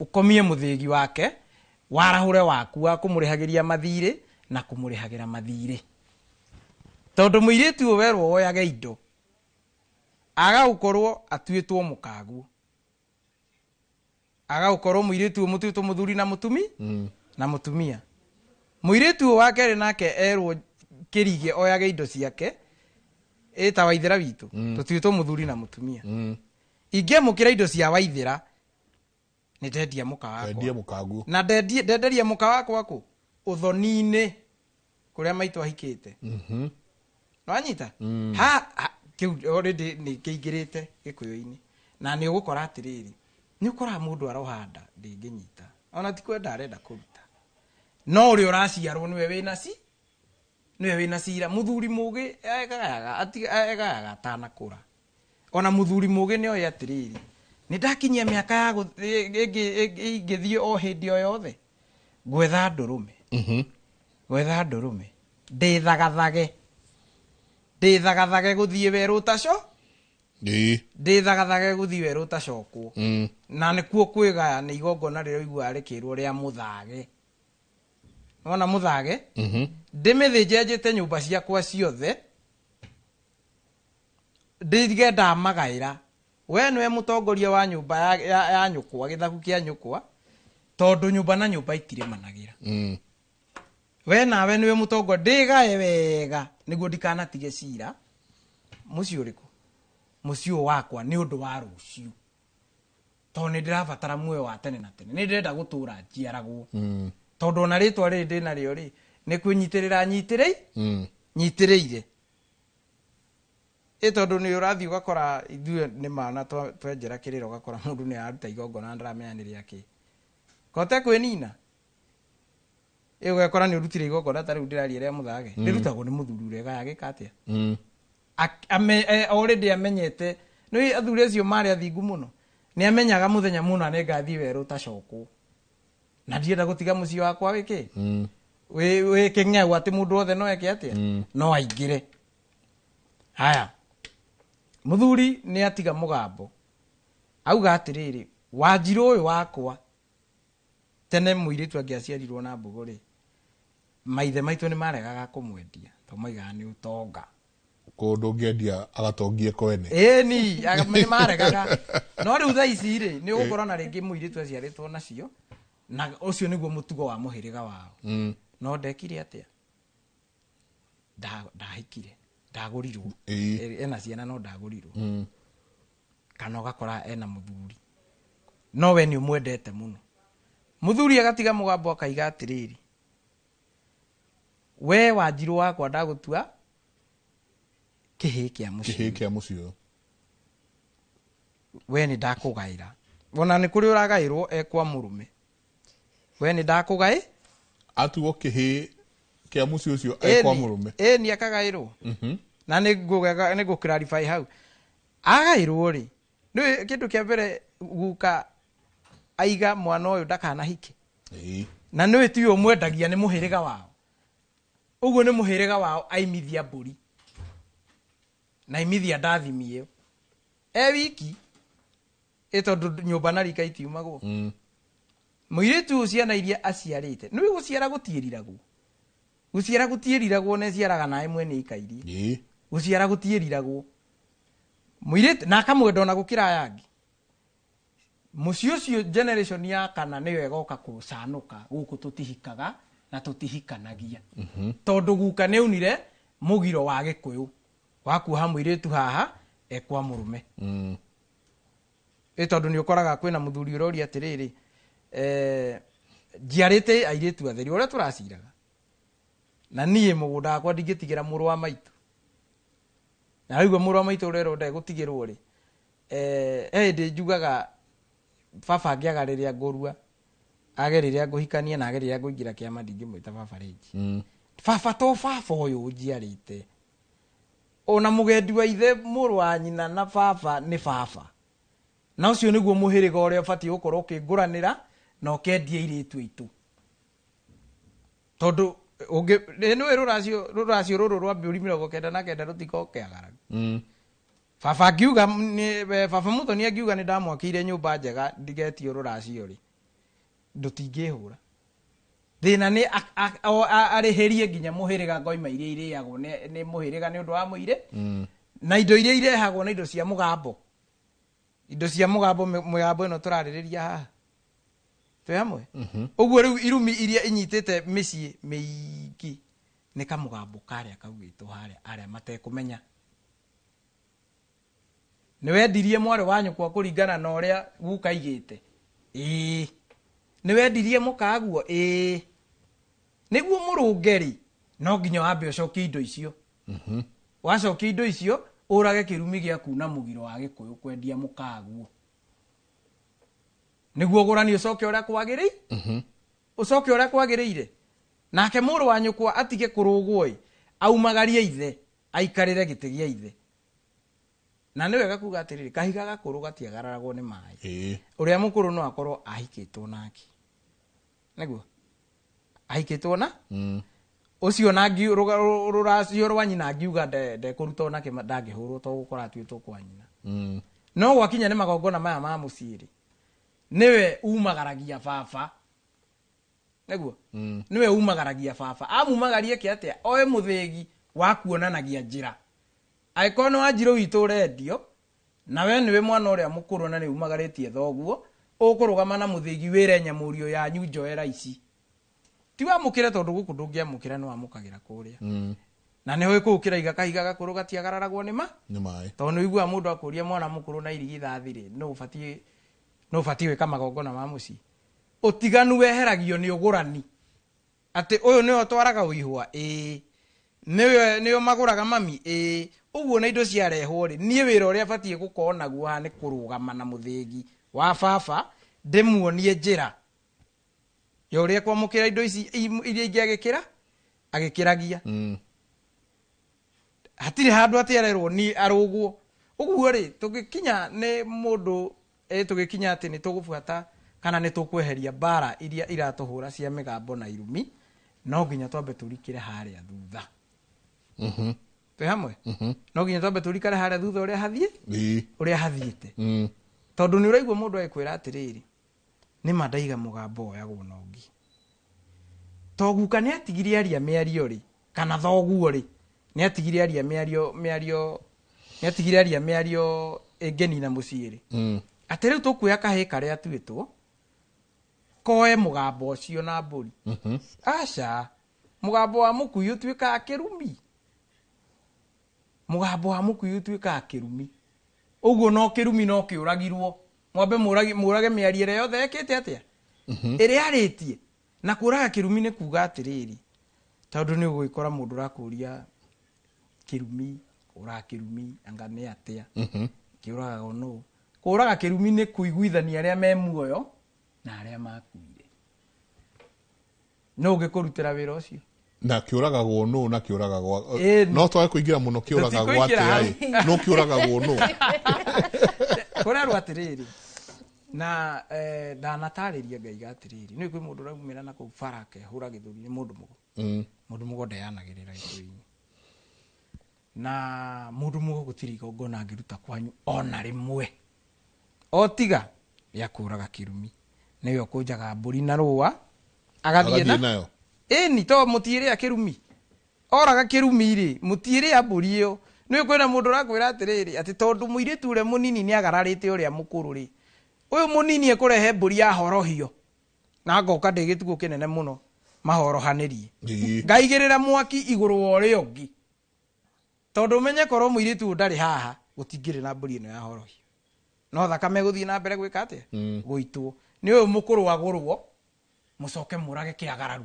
ũkomie mũthĩgi wake, warahũre waku wa kũmũrĩhagĩria mathirĩ na kũmũrĩhagĩra mathirĩ. Tondũ mũirĩtu ũyũ werwo woyage indo, aga gũkorwo atuĩtwo mũkaguo, aga gũkorwo mũirĩtu ũyũ mũtuĩtwo mũthuri na mũtumi na mũtumia. Mũirĩtu ũyũ wa kerĩ nake erwo Kĩrigĩ oyage indo ciake, ĩta Waithĩra witũ, tũtuĩtwo mũthuri na mũtumia. Ingĩamũkĩra indo cia Waithĩra, nĩ ndendia mũka wakwa. Endia mũkaguo. Na ndenderia mũka wakwa kũ? Ũthoni-inĩ kũrĩa maitũ ahikĩte. Nĩwanyita? Ha, kĩu already nĩ kĩingĩrĩte Gĩkũyũ-inĩ. Na nĩ ũgũkora atĩrĩrĩ, nĩ ũkoraga mũndũ arohanda ndĩngĩnyita, ona ti kwenda arenda kũruta, no ũrĩa ũraciarwo nĩwe wĩna ci, nĩwe wĩna cira. Mũthuri mũgĩ egayaga atanakũra. Ona mũthuri mũgĩ nĩ oĩ atĩrĩrĩ, nĩ ndakinyia mĩaka ya ingĩthiĩ o hĩndĩ o yothe, gwetha ndũrũme. Gwetha ndũrũme, ndĩthagathage, ndĩthagathage gũthiĩ werũ ũtaco, ndĩthagathage gũthiĩ werũ ũtacokwo. Na nĩkuo kwĩgaya nĩ igongona rĩrĩa ũiguaga rĩkĩrwo rĩa mũthage. Wona mũthage? Ndĩmĩthĩnje njĩte nyũmba ciakwa ciothe, ndige ndamagaĩra. We nĩwe mũtongoria wa nyũmba ya nyũkwa, gĩthaku kĩa nyũkwa, tondũ nyũmba na nyũmba itirĩmanagĩra. We nawe nĩwe mũtongoria, ndĩgae wega nĩguo ndikanatige cira. Mũciĩ ũrĩkũ? Mũciĩ ũyũ wakwa nĩ ũndũ wa rũciũ, tondũ nĩ ndĩrabatara muoyo wa tene na tene, nĩ ndĩrenda gũtũra njiaragwo. Tondũ ona rĩtwa rĩrĩ ndĩnarĩo rĩ, nĩ kwĩnyitĩrĩra nyitĩrĩire. Ĩ tondũ nĩ ũrathiĩ ũgakora ithuĩ nĩ mana twenjera kĩrĩra, ũgakora mũndũ nĩ araruta igongona na ndaramenya nĩ rĩakĩ. Kote kwĩnina. Ĩ ũgakora nĩ ũrutire igongona ta rĩu ndĩraria rĩa mũthage. Rĩrutagwo nĩ mũthuri ũrĩa gaya gĩka atĩa? Already amenyete. Nĩ athuri acio marĩ athingu mũno. Nĩ amenyaga mũthenya mũna nĩ ngathiĩ werũ ũtacokwo. Na ndienda gũtiga mũciĩ wakwa wĩkĩ? Wĩ kĩng'eu atĩ mũndũ wothe no eke atĩa? No aingĩre. Haya. Mũthuri nĩ atiga mũgambo. Auga atĩrĩrĩ, Wanjirũ ũyũ wakwa, tene mũirĩtu angĩaciarirwo na mbũgũ rĩ, maithe maitũ nĩ maregaga kũmwendia, tondũ maigaga nĩ ũtonga. Kũndũ ũngĩendia agatongie kwene. Ĩni, nĩ maregaga. No rĩu thaa ici rĩ, nĩ ũgũkora na rĩngĩ mũirĩtu aciarĩtwo nacio, na ũcio nĩguo mũtugo wa mũhĩrĩga wao. No ndekire atĩa? Ndahikire, ndagũrirwo. Ena ciana no ndagũrirwo. Kana ũgakora ena mũthuri, no we nĩ ũmwendete mũno. Mũthuri agatiga mũgambo akaiga atĩrĩrĩ, we Wanjirũ wakwa ndagũtua kĩhĩĩ kĩa mũciĩ. Kĩhĩĩ kĩa mũciĩ ũyũ. We nĩ ndakũgaĩra. Ona nĩ kũrĩ ũragaĩrwo e kwa mũrũme. We nĩ ndakũgaĩ? Atuo kĩhĩĩ kĩa mũciĩ ũcio e kwa mũrũme. Ĩni akagaĩrwo. Na nĩ ngũ clarify hau. Agaĩrwo rĩ, nĩ kĩndũ kĩa mbere guka aiga mwana ũyũ ndakanahike. Na nĩwe tiwe ũmwendagia, nĩ mũhĩrĩga wao. Ũguo nĩ mũhĩrĩga wao aimithia mbũri. Na aimithia ndathimi ĩyo. E wiki, ĩ tondũ nyũmba na rika itiumagwo. Mũirĩtu ũyũ ciana iria aciarĩte, nĩwe gũciara gũtiĩriragwo. Guciara gutiĩriragwo na ĩciaraga naĩ mwene ikairie. Guciara gutiĩriragwo mũirĩtu na akamwenda ona gũkĩra aya angĩ. Mũciĩ ũcio generation ya kana nĩyo ĩgoka kũcanũka gũkũ tũtihikaga na tũtihikanagia, tondũ guka nĩ aunire mũgiro wa Gĩkũyũ wa kuoha mũirĩtu haha ekwa mũrũme. Ĩ tondũ nĩ ũkoraga kwĩna mũthuri ũroria atĩrĩrĩ, njiarĩte airĩtu atheri ũrĩa tũraciraga na niĩ mũgũnda wakwa ndingĩtigĩra mũrũ wa maitũ, na raigua mũrũ wa maitũ ũrerwo ndegũtigĩrwo rĩ, he hĩndĩ njugaga baba angĩaga rĩrĩa ngũrua, age rĩrĩa ngũhikania, na age rĩrĩa ngũingĩra kĩama, ndingĩmwĩta baba rĩngĩ. Baba to baba ũyũ ũnjiarĩte, ona mũgendi wa ithe mũrũ wa nyina na baba nĩ baba, na ũcio nĩguo mũhĩrĩga ũrĩa ũbatiĩ gũkorwo ũkĩngũranĩra na ũkendia airĩtu aitũ, tondũ nĩũĩ rũracio rũrũ rwa mbũri 99 rũtikokeagaragu. Baba angiuga baba Muthoni angiuga nĩ ndamwakĩire nyũmba njega ndigetio rũracio rĩ, ndũtingĩhũra thĩna nĩ arĩhĩrie nginya mũhĩrĩga ngoima iria irĩagwo nĩ mũhĩrĩga nĩ ũndũ wa mũirĩ na indo iria irehagwo na indo cia mũgambo, indo cia mũgambo, mũgambo ĩno tũrarĩrĩria haha twĩ hamwe. Ũguo rĩu irumi iria inyitĩte mĩciĩ mĩingĩ nĩ kamũgambo karĩa kaugĩtwo harĩa arĩa matekũmenya. Nĩ wendirie mwarĩ wa nyũkwa kũringana na ũrĩa guka aigĩte, ĩĩ. Nĩ wendirie mũkaguo, ĩĩ. Nĩguo mũrũnge rĩ, no nginya wambe ũcokie indo icio. Wacokia indo icio, ũrage kĩrumi gĩa kuna mũgiro wa Gĩkũyũ kwendia mũkaguo, nĩguo ũgũrani ũcoke ũrĩa kwagĩrĩire, ũcoke ũrĩa kwagĩrĩire. Nake mũrũ wa nyũkwa atige kũrũgwo ĩ, aumagarie ithe aikarĩre gĩtĩ gĩa ithe. Na nĩ wega kuga atĩrĩrĩ, kahiga gakũrũ gatiagararagwo nĩ maĩ. Ũrĩa mũkũrũ no akorwo ahikĩtwo nake, nĩguo ahikĩtwo na ũcio na rũracio rwa nyina, angiuga ndekũruta onake ndangĩhũrwo to gũkora atuĩtwo kwa nyina. No gwakinya nĩ magongona maya ma mũciĩ rĩ, nĩwe umagaragia baba, nĩguo nĩwe umagaragia baba. Amumagarie ke atĩa? Oe mũthĩgi wa kuonanagia njĩra. Angĩkorwo nĩ Wanjirũ witũ ũrendio na we nĩwe mwana ũrĩa mũkũrũ na nĩ umagarĩtie thoguo, ũkũrũgama na mũthĩgi wĩre nyamũrio yanyu njoera ici ti wamũkĩre, tondũ gũkũ ndũngĩamũkĩra, nĩ wamũkagĩra kũrĩa. Na nĩho kũu kĩraiga kahiga gakũrũ gatiagararagwo nĩ ma nĩ maĩ. Tondũ nĩ ũiguaga mũndũ akũria mwana mũkũrũ na irigithathi rĩ, nũ ũbatiĩ, nũ ũbatiĩ gwĩka magongona ma mũciĩ? Ũtiganu weheragio nĩ ũgũrani, atĩ ũyũ nĩwe ũtwaraga ũihwa, ĩĩ, nĩwe nĩo magũraga mami, ĩĩ. Ũguo na indo ciarehwo rĩ, niĩ wĩra ũrĩa batiĩ gũkorwo naguo haha nĩ kũrũgama na mũthĩgi wa baba, ndĩmuonie njĩra ya ũrĩa kwamũkĩra indo ici iria ingĩ agĩkĩra agĩkĩragia. Hatirĩ handũ atĩ arerwo ni arũgwo. Ũguo rĩ, tũgĩkinya nĩ mũndũ tũgĩkinya atĩ nĩ tũgũbuata kana nĩ tũkweheria mbara iria iratũhũra cia mĩgambo na irumi, no nginya twambe tũrikĩre harĩa thutha. Twĩ hamwe? No nginya twambe tũrikare harĩa thutha ũrĩa hathiĩ, ũrĩa hathiĩte. Tondũ nĩ ũraigua mũndũ agĩkwĩra atĩrĩrĩ, nĩma ndaiga mũgambo woyagwo na ũngĩ, to guka nĩ atigire aria mĩario rĩ, kana thoguo rĩ, nĩ atigire aria mĩario nĩ atigire aria mĩario ĩngĩnina mũciĩ rĩ, atĩ rĩu tũkuoya kahĩĩ karĩa atuĩtwo koe mũgambo ũcio na mbũri. Aca, mũgambo wa mũkui ũtuĩkaga kĩrumi, mũgambo wa mũkui ũtuĩkaga kĩrumi. Ũguo no kĩrumi no kĩũragirwo, mwambe mũrage mĩario ĩrĩa yothe ekĩte atĩa, ĩrĩa arĩtie. Na kũraga kĩrumi nĩ kuga atĩrĩrĩ, tondũ nĩ ũgũgĩkora mũndũ ũrakũria kĩrumi, kũraga kĩrumi anga nĩ atĩa, kĩũragagwo nũ? Kũraga kĩrumi nĩ kũiguithania arĩa me muoyo na arĩa makuire. No ũngĩkũrutĩra wĩra ũcio. Na kĩũragagwo nũ na kĩũragagwo Ĩni. No twage kũingĩra mũno kĩũragagwo Tũtikũingĩra atĩa ĩ, no kĩũragagwo nũ? Kũrerwo atĩrĩrĩ, na ndanatarĩria ngaiga atĩrĩrĩ, nĩ kwĩ mũndũ ũraumĩra na kũu bara akehũra gĩthũri nĩ mũndũ mũgo. Mũndũ mũgo ndeanagĩrĩra gĩthũri-inĩ, na mũndũ mũgo gũtirĩ igongona angĩruta kwanyu ona rĩmwe o tiga rĩa kũraga kĩrumi, nĩwe ũkũnjaga mbũri na rũa agathiĩ agathiĩ na nayo. Ĩni, to mũtiĩrĩa kĩrumi. Oraga kĩrumi rĩ, mũtiĩrĩa mbũri ĩyo. Nĩ kwĩna mũndũ ũrakwĩra atĩrĩrĩ, atĩ tondũ mũirĩtu ũrĩa mũnini nĩ agararĩte ũrĩa mũkũrũ rĩ, ũyũ mũnini ekũrehe mbũri ya horohio. Na ngoka ndĩ gĩtugo kĩnene mũno mahorohanĩrie. Ngaigĩrĩra mwaki igũrũ wa ũrĩa ũngĩ. Tondũ ũmenye korwo mũirĩtu ũyũ ndarĩ haha, gũtingĩrĩ na mbũri ĩno ya horohio. No thakame gũthiĩ na mbere gwĩka atĩa? Gũitwo. Nĩ ũyũ mũkũrũ agũrwo, mũcoke mũrage kĩagararu.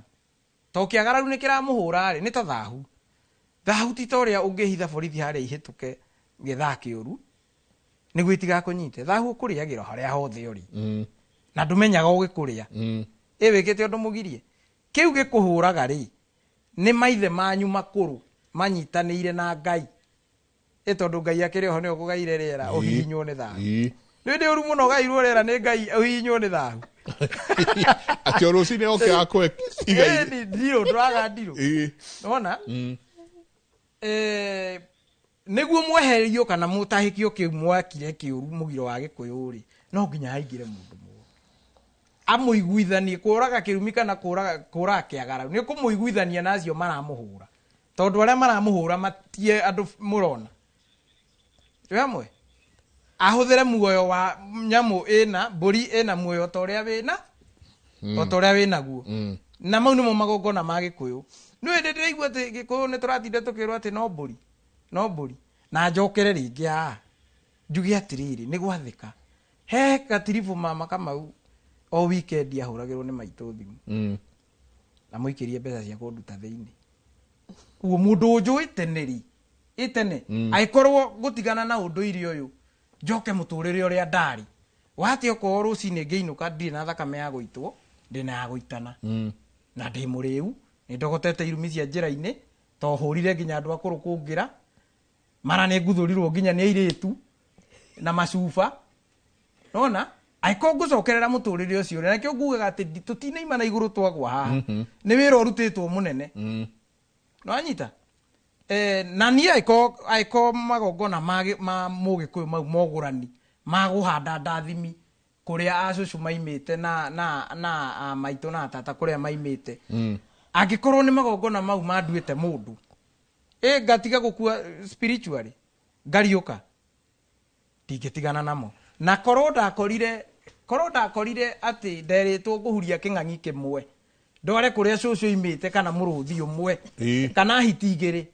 To kĩagararu nĩ kĩramũhũra rĩ, nĩ ta thahu. Thahu ti ta ũrĩa ũngĩhitha borithi harĩa ihĩtũke gĩthaa kĩũru, nĩguo itigakũnyite. Thahu ũkũrĩagĩra harĩa hothe ũrĩ. Na ndũmenyaga ũgĩkũrĩa. Ĩ wĩkĩte ũndũ mũgirie. Kĩu gĩkũhũraga rĩ, nĩ maithe manyu makũrũ manyitanĩire na Ngai. Ĩ tondũ Ngai akĩrĩ oho nĩwe ũkũgaire rĩera ũhihinywo nĩ thahu. Nĩ ndĩ ũru mũno ũgairwo rĩera nĩ Ngai ũhihinywo nĩ thahu. Atĩ o rũcinĩ oke akũhe igai. Ĩ, ndirũ, ndũraga ndirũ. Nĩwona? Nĩguo mweherio kana mũtahĩkio kĩu mwakire kĩũru mũgiro wa Gĩkũyũ rĩ, no nginya haingĩre mũndũ mũũru. Amũiguithanie kũraga kĩrumi kana kũraga kĩagararu. Nĩ kũmũiguithania na acio maramũhũra. Tondũ arĩa maramũhũra matie andũ mũrona. Twĩ hamwe? Ahũthĩre muoyo wa nyamũ ĩna, mbũri ĩna muoyo ta ũrĩa wĩna, o ta ũrĩa wĩnaguo. Na mau nĩmo magongona ma Gĩkũyũ. Nĩ hĩndĩ ndĩraigua atĩ Gĩkũyũ nĩ tũratinda tũkĩrwo atĩ no mbũri, no mbũri. Na njokere rĩngĩ haha, njuge atĩrĩrĩ, nĩ gwathĩka. He gatiribũ mama Kamau o weekend ahũragĩrwo nĩ maitũ thimũ. Na mũikĩrie mbeca cia kũnduta thĩinĩ. Ũguo mũndũ ũnjũĩ tene rĩ, ĩ tene, angĩkorwo ngũtigana na ũndũire ũyũ, njoke mũtũrĩre ũrĩa ndarĩ. Wate okorwo rũcinĩ ngĩinũka ndirĩ na thakame ya gũitwo, ndĩ na ya gũitana. Na ndĩ mũrĩu, nĩ ndogotete irumi cia njĩra-inĩ, to hũrire nginya andũ akũrũ kũngĩra, mara nĩ nguthũrirwo nginya nĩ airĩtu, na macuba. Nona? Angĩkorwo ngũcokerera mũtũrĩre ũcio rĩ, na nĩkĩo ngugaga atĩ tũtinaima na igũrũ twagwa haha. Nĩ wĩra ũrutĩtwo mũnene. Nĩwanyita? Na niĩ angĩkorwo magongona ma mũgĩkũyũ mau mogũrani, ma gũhanda ndathimi kũrĩa acũcũ maimĩte na a maitũ na tata kũrĩa maimĩte. Angĩkorwo nĩ magongona mau manduĩte mũndũ, ngatiga gũkua spiritually, ngariũka, ndingĩtigana namo. Na korwo ndakorire atĩ nderĩtwo ngũhuria kĩng'ang'i kĩmwe, ndware kũrĩa cũcũ imĩte kana mũrũthi ũmwe, kana hiti igĩrĩ.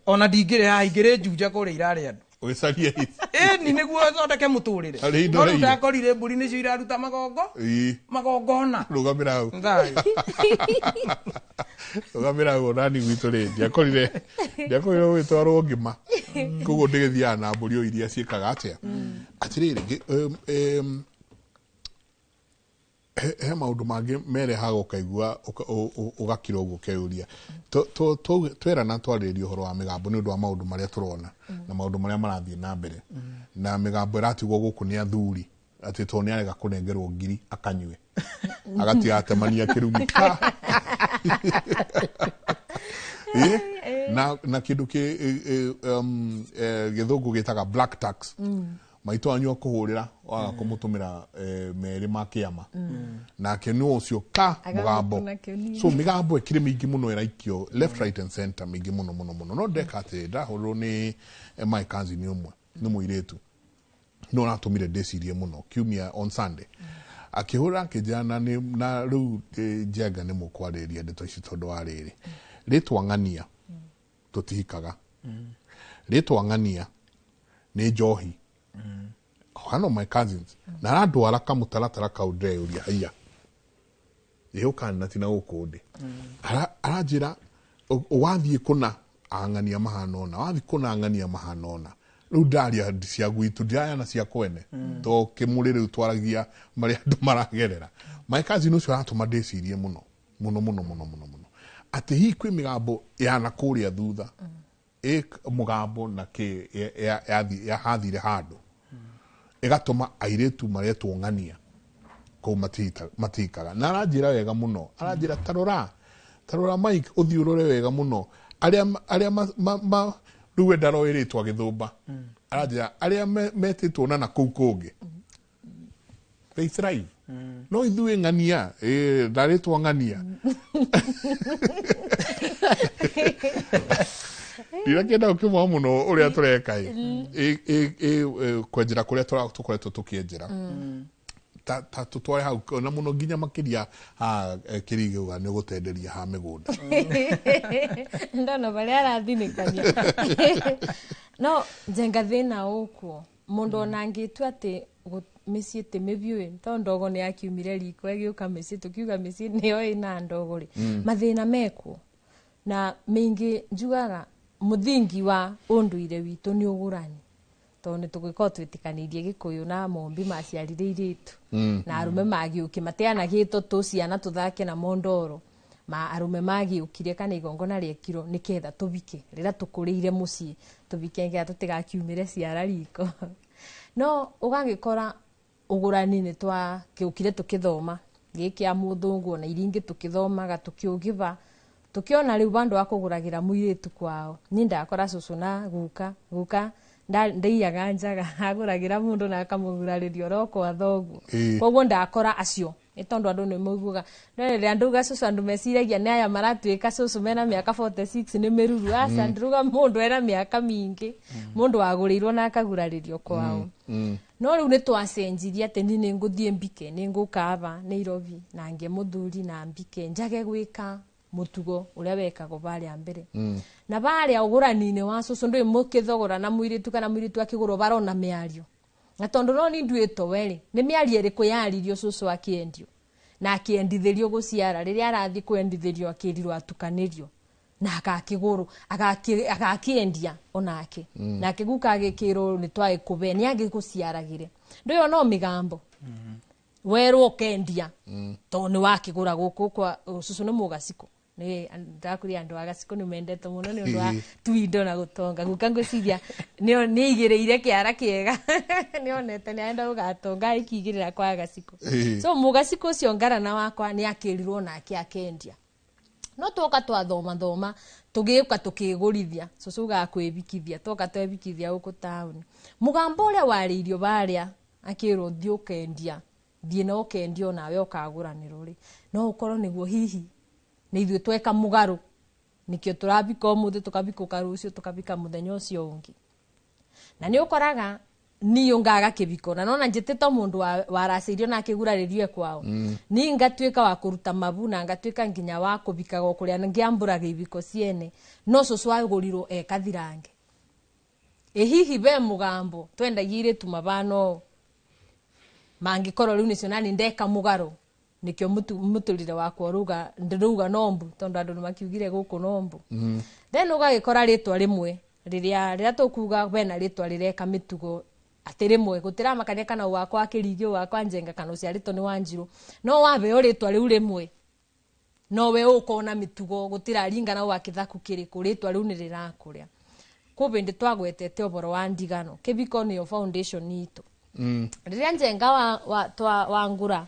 Ona ndingĩrĩ haha, ingĩrĩ Juja kũrĩa irarĩ andũ. Ũgĩcaria hiti. Ĩni nĩguo thondeke mũtũrĩre. Harĩ indo No rĩu rĩire. ndakorire mbũri nĩcio iraruta magongo. Magongona. Rũgamĩra hau. Thayũ. Rũgamĩra hau onani gwitũ rĩ, ndiakorire ũgĩtwarwo ngima. Koguo ndĩgĩthiaga na mbũri o iria ciĩkaga atĩa. Atĩrĩrĩ, he maũndũ mangĩ merehaga ũkaigua, ũgakira ũguo ũkeyũria. Twerana twarĩrĩria ũhoro wa mĩgambo nĩ ũndũ wa maũndũ marĩa tũrona na maũndũ marĩa marathiĩ na mbere. Na mĩgambo ĩratigwo gũkũ nĩ athuri, atĩ tondũ nĩ arega kũnengerwo ngiri akanyue. Agatiga atemania kĩrumi. Na kĩndũ gĩthũngũ gĩtaga black tax. Maitũ wanyu akũhũrĩra, waga kũmũtũmĩra, merĩ ma kĩama. Nake nĩ ũcio ka Aga mũgambo. gũkũna kĩonini. So mĩgambo ĩkĩrĩ mĩingĩ mũno ĩraikio left, right and center mĩingĩ mũno mũno mũno. No ndeka atĩrĩ, ndahũrĩrwo nĩ my cousin ũmwe, nĩ mũirĩtu. No ũratũmire ndĩcirie mũno kiumia on Sunday. Akĩhũra akĩnjĩra na nĩ, na rĩu, Njenga nĩ mũkwarĩrĩria ndeto ici tondũ wa rĩrĩ. Rĩtwa ng'ania tũtihikaga. Rĩtwa ng'ania nĩ njohi. One of my cousins. Na arandwara kamũtaratara kau ndĩreyũria haiya. Ĩĩ ũkana tina gũkũ ndĩ. Aranjĩra, wathiĩ kũna ang'ania mahana ũna, wathiĩ kũna ang'ania mahana ũna. Rĩu ndaria cia gwitũ, ndiraya na cia kwene. To kĩmũrĩ rĩu twaragia marĩa andũ maragerera. My cousin ũcio aratũma ndĩcirie mũno, mũno, mũno, mũno, mũno, mũno. Atĩ hihi kwĩ mĩgambo ya na kũrĩa thutha. Ĩ mũgambo na kĩ, ya hathire handũ. Ĩgatũma airĩtu maretwo ng'ania kũu matihikaga. Na aranjĩra wega mũno. Aranjĩra tarora Mike, ũthiĩ ũrore wega mũno. Arĩa rĩu we ndaroĩ rĩtwa gĩthũmba. Aranjĩra arĩa metĩtwo na kũu kũngĩ. They thrive. No ithuĩ ng'ania, ndarĩtwo ng'ania. Ndirakienda gũkĩmwa mũno ũrĩa tũreka ĩ kwenjera kũrĩa tũkoretwo tũkĩenjera ta tutware hau na mũno nginya makĩria ha kĩrigĩuga nĩ ũgũtenderia ha mĩgũnda. Ndona barĩa arathinĩkania. No njenga thĩna ũkuo mũndũ ona angĩtua atĩ mĩciĩ ti mĩbiũ tondũ ndogo nĩ yakiumire riko ĩgĩũka mĩciĩ tũkiuga mĩciĩ nĩyo ĩna ndogo rĩ, mathĩna mekuo na mĩingĩ njugaga mũthingi wa ũndũire witũ nĩ ũgũrani tondũ nĩ tũgĩkorwo twĩtĩkanĩirie Gĩkũyũ na Mombi maciarire irĩtu na arũme magĩũki mateanagĩtwo tũ ciana tũthake na mondoro ma arũme magĩũkire kana igongona rĩekirwo nĩketha tũbike rĩrĩa tũkũrĩire mũciĩ tũbike nĩgetha tũtigakiumĩre ciara riko. No ũgagĩkora ũgũrani nĩ twakĩũkire tũkĩthoma gĩkĩ a mũthũngũ ona iringĩ tũkĩthomaga tũkĩũgĩba tukiona riu bandu akuguragira muiritu kwao ni ndakora cucu na guka guka ndaiyaga njaga aguragira mundu na akamugurariria oro kwa thoguo. Koguo ndakora acio ni tondu andu ni maiguaga rĩrĩa ndauga cucu andu meciragia nĩ aya maratuĩka cucu mena mĩaka 46 nĩ mĩruru aca ndiruga mũndũ ena mĩaka mĩingĩ mũndũ wagũrĩirwo na akagurarĩrio kwao. No rĩu nĩ twacenjirie atĩ ni nĩ ngũthiĩ mbike nĩ ngũka aba Nairobi na ngĩe mũthuri na mbike njage gwĩka mutugo uria wekagwo baria mbere. Na baria ugurani-inĩ wa cucu ndũĩ mũkĩthogora na mũirĩtu kana mũirĩtu akĩgũrwo barona mĩario na tondu no ni nduĩtwo werĩ nĩ mĩario ĩrĩkũ yaririo cucu akĩendio na akĩendithĩrio gũciara rĩrĩa arathiĩ kwendithĩrio akĩrirwo atukanĩrio na agakĩgũrwo agakĩendia onake nake guka agĩkĩrwo nĩ twagĩkũbe nĩ agĩgũciaragĩre ndũĩ no mĩgambo werwo ũkendia tondũ nĩ wakĩgũra gũkũ kwa cucu nĩ mũgaciko nĩ ndakuria andu agaciko nĩ mendete mũno nĩ ũndũ wa tuindo na gũtonga guka ngwĩciria nĩ igĩrĩire kĩara kĩega nĩ onete nĩ arenda gũgatonga ĩkigĩrĩra kwa agaciko. So mũgaciko ũcio ngarana wakwa nĩ akĩrirwo nake akendia no twoka twathoma thoma tũgĩũka tũkĩgũrithia cucu gakwĩbikithia twoka twebikithia gũkũ taũni mũgambo ũrĩa warĩirio barĩa akĩrwo thiĩ ũkendia thiĩ na ũkendia onawe ũkagũranĩrwo rĩ no ũkorwo nĩguo hihi nĩ ithuĩ tweka mũgarũ nĩkĩo tũrabika ũmũthĩ tũkabikũka rũciũ tũkabika mũthenya ũcio ũngĩ na nĩ ũkoraga niĩ ngaga kĩbiko na nona njĩtĩte mũndũ waracĩirio na akĩgurarĩrio kwao niĩ ngatuĩka wa kũruta mabu na ngatuĩka nginya wa kũbikaga o kũrĩa ngĩambũraga ibiko ciene no cũcũ agũrirwo ekathirange ĩ hihi be mũgambo twendagia irĩtu mabano mangĩkorwo rĩu nĩcio nani ndeka mũgarũ nikio muturire wakwa ruga ndiruga nombu tondu andu ni makiugire guku nombu. Then ugagikora ritwa rimwe riria riria tukuga bena ritwa rireka mitugo ati rimwe gutiramakania kana wakwa akirigio wakwa njenga kana uciaritwo ni Wanjiru no wabeo ritwa riu rimwe no we ukona mitugo gutiraringana wa kithaku kiriku ritwa riu ni rirakuria kubindi twagwetete uboro wa ndigano kibiko niyo foundation itu. Riria njenga wa ngura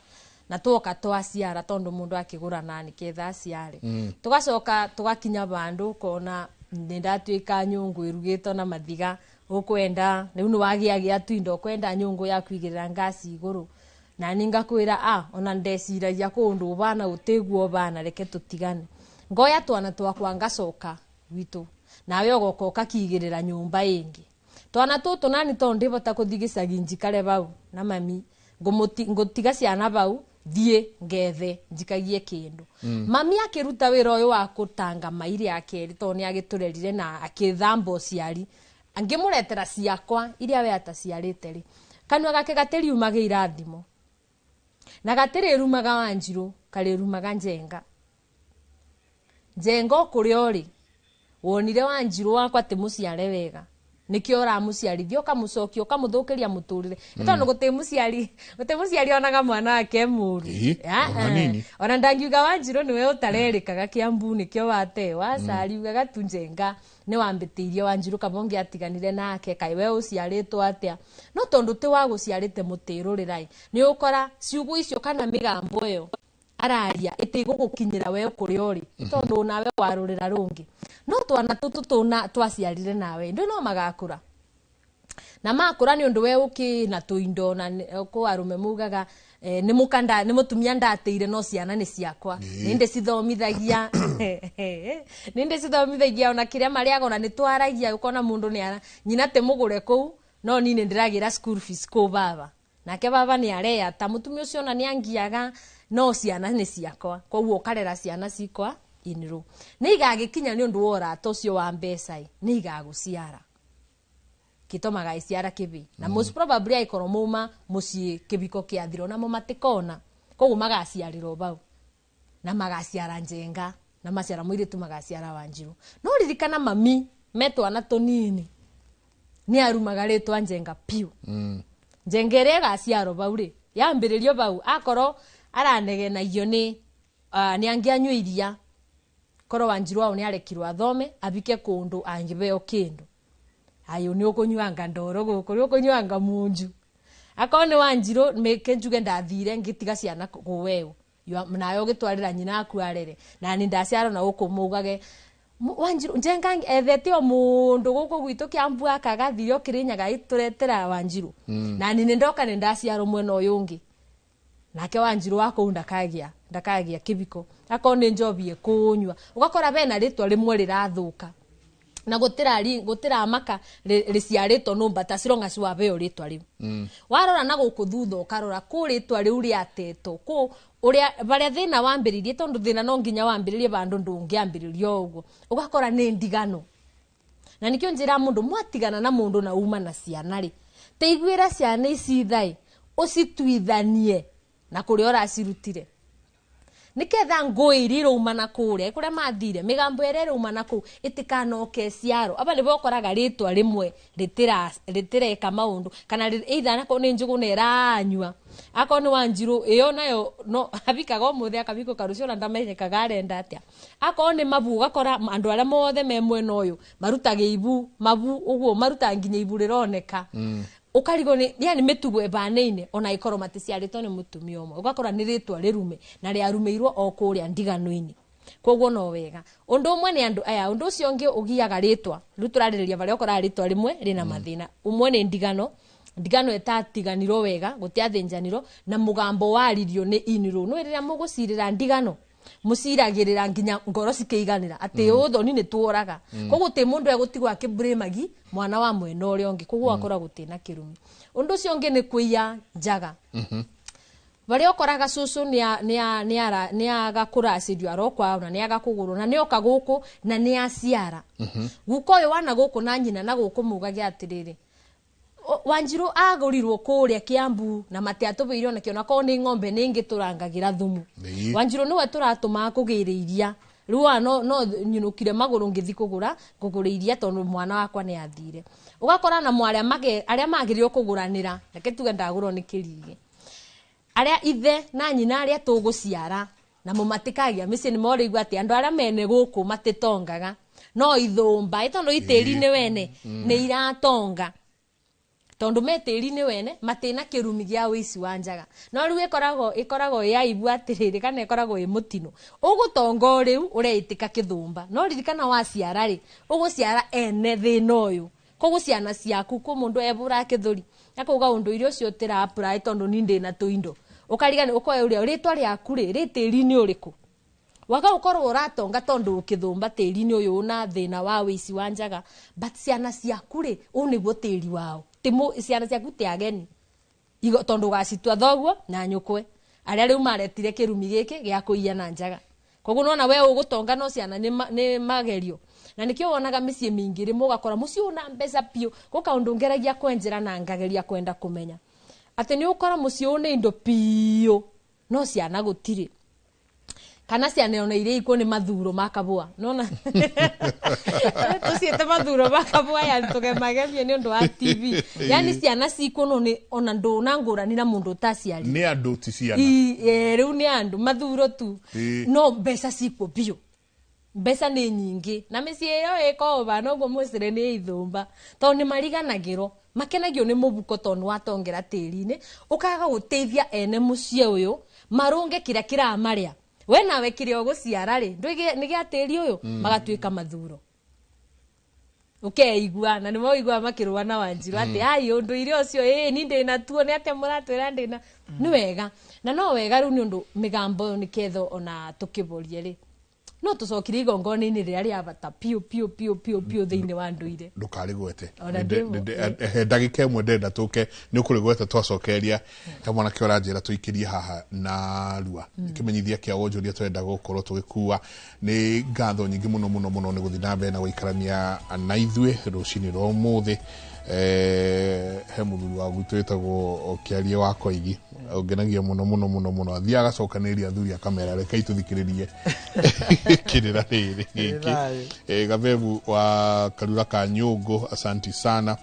na twoka twaciara tondu mundu akigura nani ketha aciare tugacoka tugakinya bandu ukona ni ndatuika nyungu irugitwo na mathiga ukwenda riu ni wagiagia tuindo ukwenda nyungu ya kuigirira ngasi iguru na ni ngakwira a ona ndeciragia kundu bana utiguo bana reke tutigane ngoya twana twakwa ngacoka gwitu nawe ugoka ukakigirira nyumba ingi twana tutu nani tondu ndibota kuthii gicagi njikare bau na mami ngutiga ciana bau thie ngethe njikagie kindu. Mami akiruta wira uyu wa kutanga mairi akeri tondu ni agiturerire na akithamba uciari angimuretera ciakwa iria we ataciarite ri kanua gake gatiriumaga irathimo na gatirirumaga Wanjiru karirumaga njenga njenga kuria uri wonire Wanjiru wakwa ti muciare wega nikio uramuciarithia ukamucokia ukamuthukiria muturire tondu guti muciari onaga mwana wake muru ona ndangiuga Wanjiru niwe utarerikaga Kiambu nikio wate wacari ugaga tu njenga ni wambitiirie Wanjiru kaba atiganire nake kai we uciaritwo atia no tondu ti wa guciarite mutirurirai ni ukora ciugo icio kana migambo iyo araria itigugukinyira we kuria uri tondu nawe warurira rungi no twana tutu tuna twaciarire nawe ndu no magakura na makura ni undu we uki na tuindo na ko arume mugaga Nĩ mũkanda nĩ mũtumia ndatĩire no ciana nĩ ciakwa. Nĩ ndĩcithomithagia, nĩ ndĩcithomithagia ona kĩrĩa marĩaga, ona nĩ twaragia. Ũkona mũndũ nĩ ara nyina te mũgũre kũu, no niĩ nĩ ndĩragĩra school fees kũu. Baba nake baba nĩ areya ta mũtumia ũcio ona nĩ angiaga, no ciana nĩ ciakwa. Koguo ũkarera ciana cikwa inirũ nĩ igagĩkinya nĩ ũndũ wa ũrata ũcio wa mbeca ĩ, nĩ igagũciara gĩtũmaga iciara kĩbi na most probably aikorwo mauma mũciĩ kĩbiko kĩathirwo namo matikona, koguo magaciarĩrwo bau na magaciara Njenga na maciara mũirĩtu magaciara Wanjiru. No ririkana mami me twana tũnini nĩ arumaga rĩtwa Njenga piũ. Njenga ĩrĩa ĩgaciarwo bau rĩ, yambĩrĩrio bau, akorwo aranegenagio nĩ nĩ angĩanyua iria, korwo Wanjiru ao nĩ arekirwo athome abike kũndũ angĩbeo kĩndũ ayo nĩ ũkũnyuanga ndoro gũkũ, nĩ ũkũnyuanga munju. Akorwo nĩ Wanjiru meke njuge ndathire ngĩtiga ciana kũweũ nawe ũgĩtwarĩra nyina aku arere na nĩ ndaciara na gũkũ mugage Wanjiru Njenga ethete o mũndũ gũkũ gwitũ Kiambu akagathire o Kĩrĩnyaga ĩtũretera Wanjiru na nĩ ndoka nĩ ndaciarwo mwena ũyũ ũngĩ nake Wanjiru wa kũu ndakagĩa kĩbiko. Akorwo nĩ njobi ĩkũnyua, ũgakora bena rĩtwa rĩmwe rĩrathũka na gũtiramaka rĩciarĩtwo no mbata cironga ciwabeo rĩtwa rĩu. Warora na gũkũ thutha ũkarora kũ rĩtwa rĩu rĩatetwo kũ ũrĩa barĩa thĩna wambĩrĩirie, tondũ thĩna no nginya wambĩrĩrie bandũ, ndũngĩambĩrĩria o ũguo. Ũgakora nĩ ndigano na nikio njĩra mũndũ mwatigana na mũndũ na uma na ciana rĩ, teiguĩra ciana ici thaĩ ũcituithanie na kũrĩa ũracirutire niketha ngũĩ iria irauma na kũrĩa kũrĩa mathire, mĩgambo ĩrĩa ĩrauma na kũu ĩtikanoke ciaro. Aba nĩbo ũkoraga rĩtwa rĩmwe rĩtireka maũndũ kana either akorwo nĩ Njũgũ na ĩranyua, akorwo nĩ Wanjiru ĩyo nayo no abikaga ũmũthĩ akabikũka rũciũ ona ndamenyekaga arenda atĩa. Akorwo nĩ mabu, ũgakora andũ arĩa mothe me mwena ũyũ marutaga ibu mabu ũguo marutaga nginya ibu rĩroneka, ũkarigwo nĩ yani mĩtugo ĩbanaine ona ĩkorwo maticiarĩtwo nĩ mũtumia ũmwe. Ũgakora nĩ rĩtwa rĩrume na rĩarumĩirwo o kũrĩa ndigano-inĩ. Koguo no wega ũndũ ũmwe nĩ andũ aya. Ũndũ ũcio ũngĩ ũgiaga rĩtwa rĩu tũrarĩrĩria barĩa ũkoraga rĩtwa rĩmwe rĩna mathĩna. Ũmwe nĩ ndigano, ndigano ĩtatiganirwo wega, gũtiathĩnjanirwo na mũgambo waririo nĩ inirwo. No rĩrĩa mũgũcirĩra ndigano mũciragĩrĩra nginya ngoro cikĩiganĩra atĩ ũthoni nĩ tuoraga, koguo ti mũndũ egũtigwo akĩbrĩmagi mwana wa mwena ũrĩa ũngĩ, koguo akora gũtĩ na kĩrumi. Ũndũ ũcio ũngĩ nĩ kũiya njaga barĩa ũkoraga cũcũ nĩ aga kũracĩrio arokwa na nĩ aga kũgũrwo na nĩ oka gũkũ na nĩ aciara guka ũyũ wana gũkũ na nyina na gũkũ mugage atĩrĩrĩ, Wanjiru agũrirwo kũrĩa Kiambu na matiatũbĩire ona kĩo, nakorwo nĩ ng'ombe nĩ ingĩ tũrangagĩra thumu. Wanjiru nĩwe tũratũmaga kũgĩra iria rĩu wa no nyinũkire magũrũ ngĩthi kũgũra ngũgũra iria tondũ mwana wakwa nĩ athire. Ũgakora na mwarĩa arĩa magĩrĩirwo kũgũranĩra, reke tuge ndagũrwo nĩ kĩrigĩ, arĩa ithe na nyina arĩa tũgũciara namo matikagia mĩciĩ nĩ morĩigua atĩ andũ arĩa mene gũkũ matitongaga no ithũmba ĩ tondũ itĩri-inĩ wene nĩ iratonga tondũ me tĩri-inĩ wene matina kĩrumi gĩa wĩici wa njaga. No rĩu ĩkoragwo ĩ aibu atĩrĩrĩ kana ĩkoragwo ĩ mũtino ũgũtonga o rĩu ũreĩtĩka kĩthũmba, no ririkana waciara rĩ ũgũciara ene thĩna ũyũ, koguo ciana ciaku kũ mũndũ ebũra kĩthũri akauga ũndũire ũcio ũtĩra apply tondũ ni ndĩna tũindo ũkarigani ũkoya ũrĩa rĩtwa rĩaku rĩ rĩ tĩri-inĩ ũrĩkũ waga ũkorwo ũratonga tondũ ũkĩthũmba tĩri-inĩ ũyũ una thĩna wa wĩici wa njaga, but ciana ciaku rĩ ũũ nĩguo tĩri wao. Ciana ciaku ti ageni. Tondũ ũgacitua thoguo na nyũkwe arĩa rĩu maretire kĩrumi gĩkĩ gĩa kũiya na njaga. Koguo nona we ũgũtonga no ciana nĩ magerio na nĩkĩo wonaga mĩciĩ mĩingĩ rĩmwe ũgakora mũciĩ ũna mbeca biũ gũ kaũndũ ngeragia kwenjera na ngageria kwenda kũmenya atĩ nĩ ũkora mũciĩ ũũ nĩ indo biũ no ciana gũtirĩ kana ciana ona iria ikuo nĩ mathuro ma kabũa nona tũciĩte mathuro ma kabũa yani tũgemagemie nĩ ũndũ wa TV yani ciana cikuo no nĩ ona ndũna ngũrani na mũndũ ũtaciari. Nĩ andũ ti ciana. Rĩu nĩ andũ mathuro tu. No mbeca cikuo biũ, mbeca nĩ nyingĩ na mĩciĩ ĩyo ĩkoragwo noguo mũcere nĩ ithũmba tondũ nĩ mariganagĩrwo makenagio nĩ mũbuko tondũ nĩ watongera tĩri-inĩ ũkaga gũteithia ene mũciĩ ũyũ marũnge kĩrĩa kĩramarĩa we nawe kĩrĩa ũgũciara rĩ nĩ gĩa tĩri ũyũ magatuĩka mathuro ũkeigua na nĩ maũigua makĩrũa na Wanjiru atĩ ai ũndũire ũcio ĩ ni ndĩna tuo nĩ atĩa mũratwĩra ndĩna. Nĩ wega na no wega rĩu nĩ ũndũ mĩgambo ĩyo nĩketha ona tũkĩborie rĩ no tũcokire igongona-inĩ rĩrĩa rĩa bata piũ piũ piũ piũ piũ thĩinĩ wa ndũire. Ndũkarĩgwete. Ona ndĩmũ. He ndagĩka ĩmwe ndĩrenda tũke nĩ ũkũrĩgweta twacokeria he mwanake ũranjĩra tũikĩrie haha narua kĩmenyithia kĩa wonjoria tũrenda gũkorwo tũgĩkua. Nĩ ngatho nyingĩ mũno mũno mũno nĩ gũthiĩ na mbere na gũikarania na ithuĩ rũcinĩ rwa ũmũthĩ. He mũthuri wa gwitũ wĩtagwo Kĩarie wa Koigi ũngenagia mũno mũno mũno mũno, athiaga agacokanĩrĩria athuri akamera rekei tũthikĩrĩrie kĩrĩra rĩrĩ gĩkĩ. Gabebu wa Karura ka Nyũngũ, asanti sana.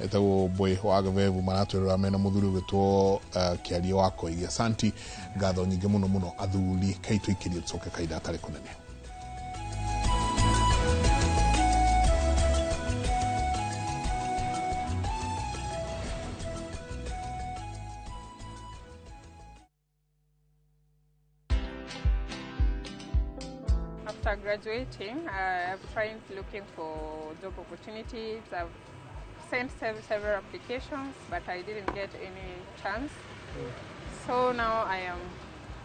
Etagwo Mbwe wa Gabebu maratwĩrora mena mũthuri ũgĩtwo Kĩarie wa Koigi, asanti. Ngatho nyingĩ mũno mũno athuri, kei tũikĩrie tũcoke kahinda gatarĩ kũnene. After graduating, I've tried looking for job opportunities. I've sent several applications, but I didn't get any chance. So now I am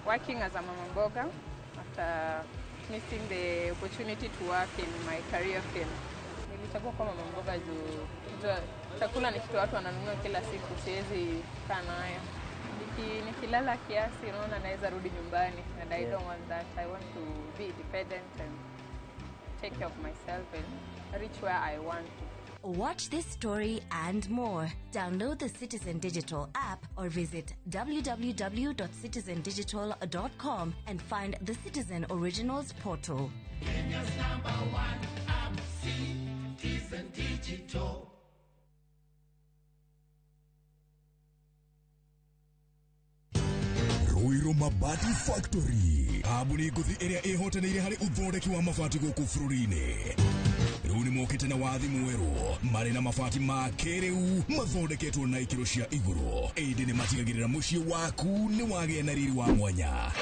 working as a mama mboga after missing the opportunity to work in my career field. Nilichagua kuwa mama mboga juu chakula ni kitu watu wananunua kila siku, siwezi kaa nayo. Nikilala kiasi, unaona naweza rudi nyumbani, and I don't want that. I want to be independent and take care of myself and reach where I want to. Watch this story and more. Download the Citizen Digital app or visit www.citizendigital.com and find the Citizen Originals portal. Kenya's #1 app, Citizen Digital. Ruiru Mabati Factory kambuni ngũthi ĩrĩa ĩhotanĩire harĩ ũthondeki wa mabati gũkũ bũrũri-inĩ. Rĩu nĩ mokĩte na wathi mwerũ marĩ na mabati ma kĩrĩu mathondeketwo na ikĩro cia igũrũ, ĩndĩ nĩ matigagĩrĩra mũciĩ waku nĩ wagĩa na riri wa mwanya.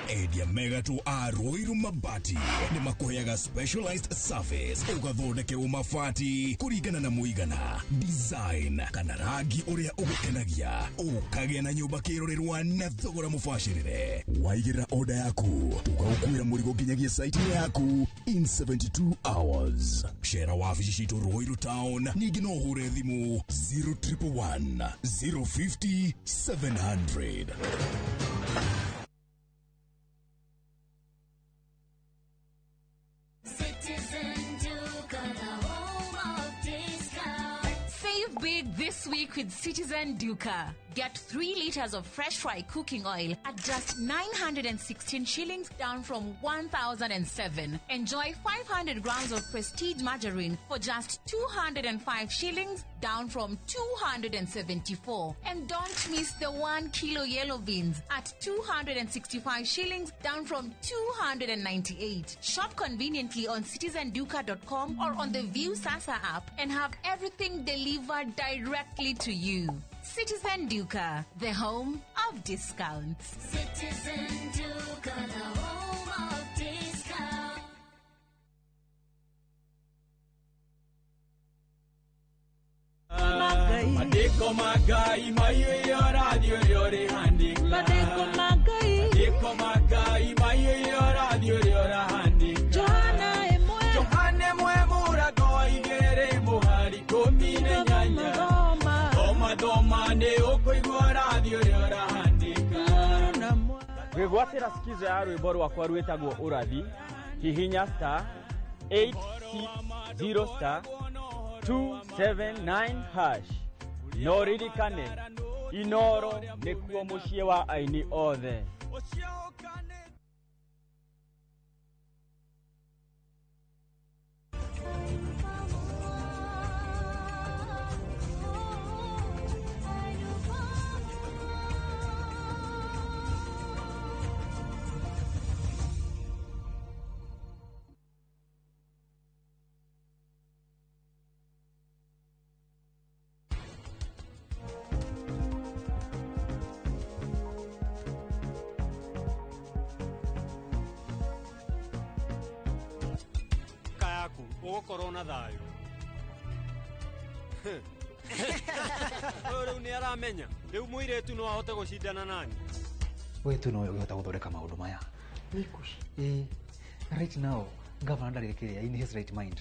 Endia megatũ a Ruiru Mabati nĩ makũheaga specialized service ũgathondekerwo mabati kũringana na mũigana, design kana rangi ũrĩa ũgũkenagia, ũkagĩa na nyũmba kĩrorerwa na thogora mũbacĩrĩre. Waigĩrĩra order yaku tũgaũkuĩra mũrigo nginyagia site yaku in 72 hours. Shera wabici citũ Ruiru Town, ningĩ no ũhũre thimũ 0111 050 700. Save big this week with Citizen Duka. Get 3 liters of fresh fry cooking oil at just 916 shillings, down from 1,007. Enjoy 500 grams of Prestige margarine for just 205 shillings, down from 274. And don't miss the 1 kilo yellow beans at 265 shillings, down from 298. Shop conveniently on citizenduka.com or on the View Sasa app and have everything delivered directly to you. Citizen Duka, the home of discounts. Citizen Duka, the home of discounts. Madeko magai mayo radio yore handika. Madeko magai. Madeko magai mayo radio yore handika. Johana emwe. Johane mwe murago igere muhari komine nyanya. Doma doma ne okoigwa radio yore handika. Gwĩgwatĩra skiza ya rwĩmbo rwakwa rwĩtagwo ũrathi, hihinya star 860 star 279 hash. No ririkane Inoro nĩkuo mũciĩ wa aini othe. Ugukorwo na thayo. Ũyũ rĩu nĩ aramenya rĩu mũirĩtu no ahote gũcindana nani. We tu nowe ũngĩhota gũthondeka maũndũ maya. Ĩĩ, right now governor ndarĩ kĩrĩa in his right mind.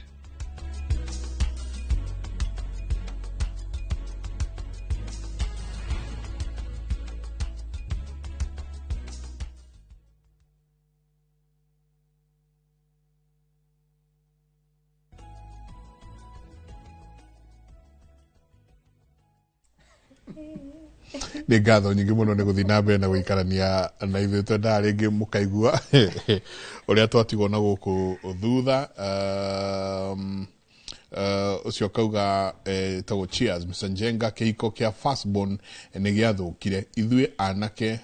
Nä ngatho nyingä må no nä gå thiä na mbere na gå ikarania na ithuä twendaga rä ngä må kaigua å rä a twatigwo na gå kå thutha. Ũcio kauga tagwo cheers Mr. Njenga, kĩhiko kĩa firstborn nĩ gĩathũkire ithuĩ anake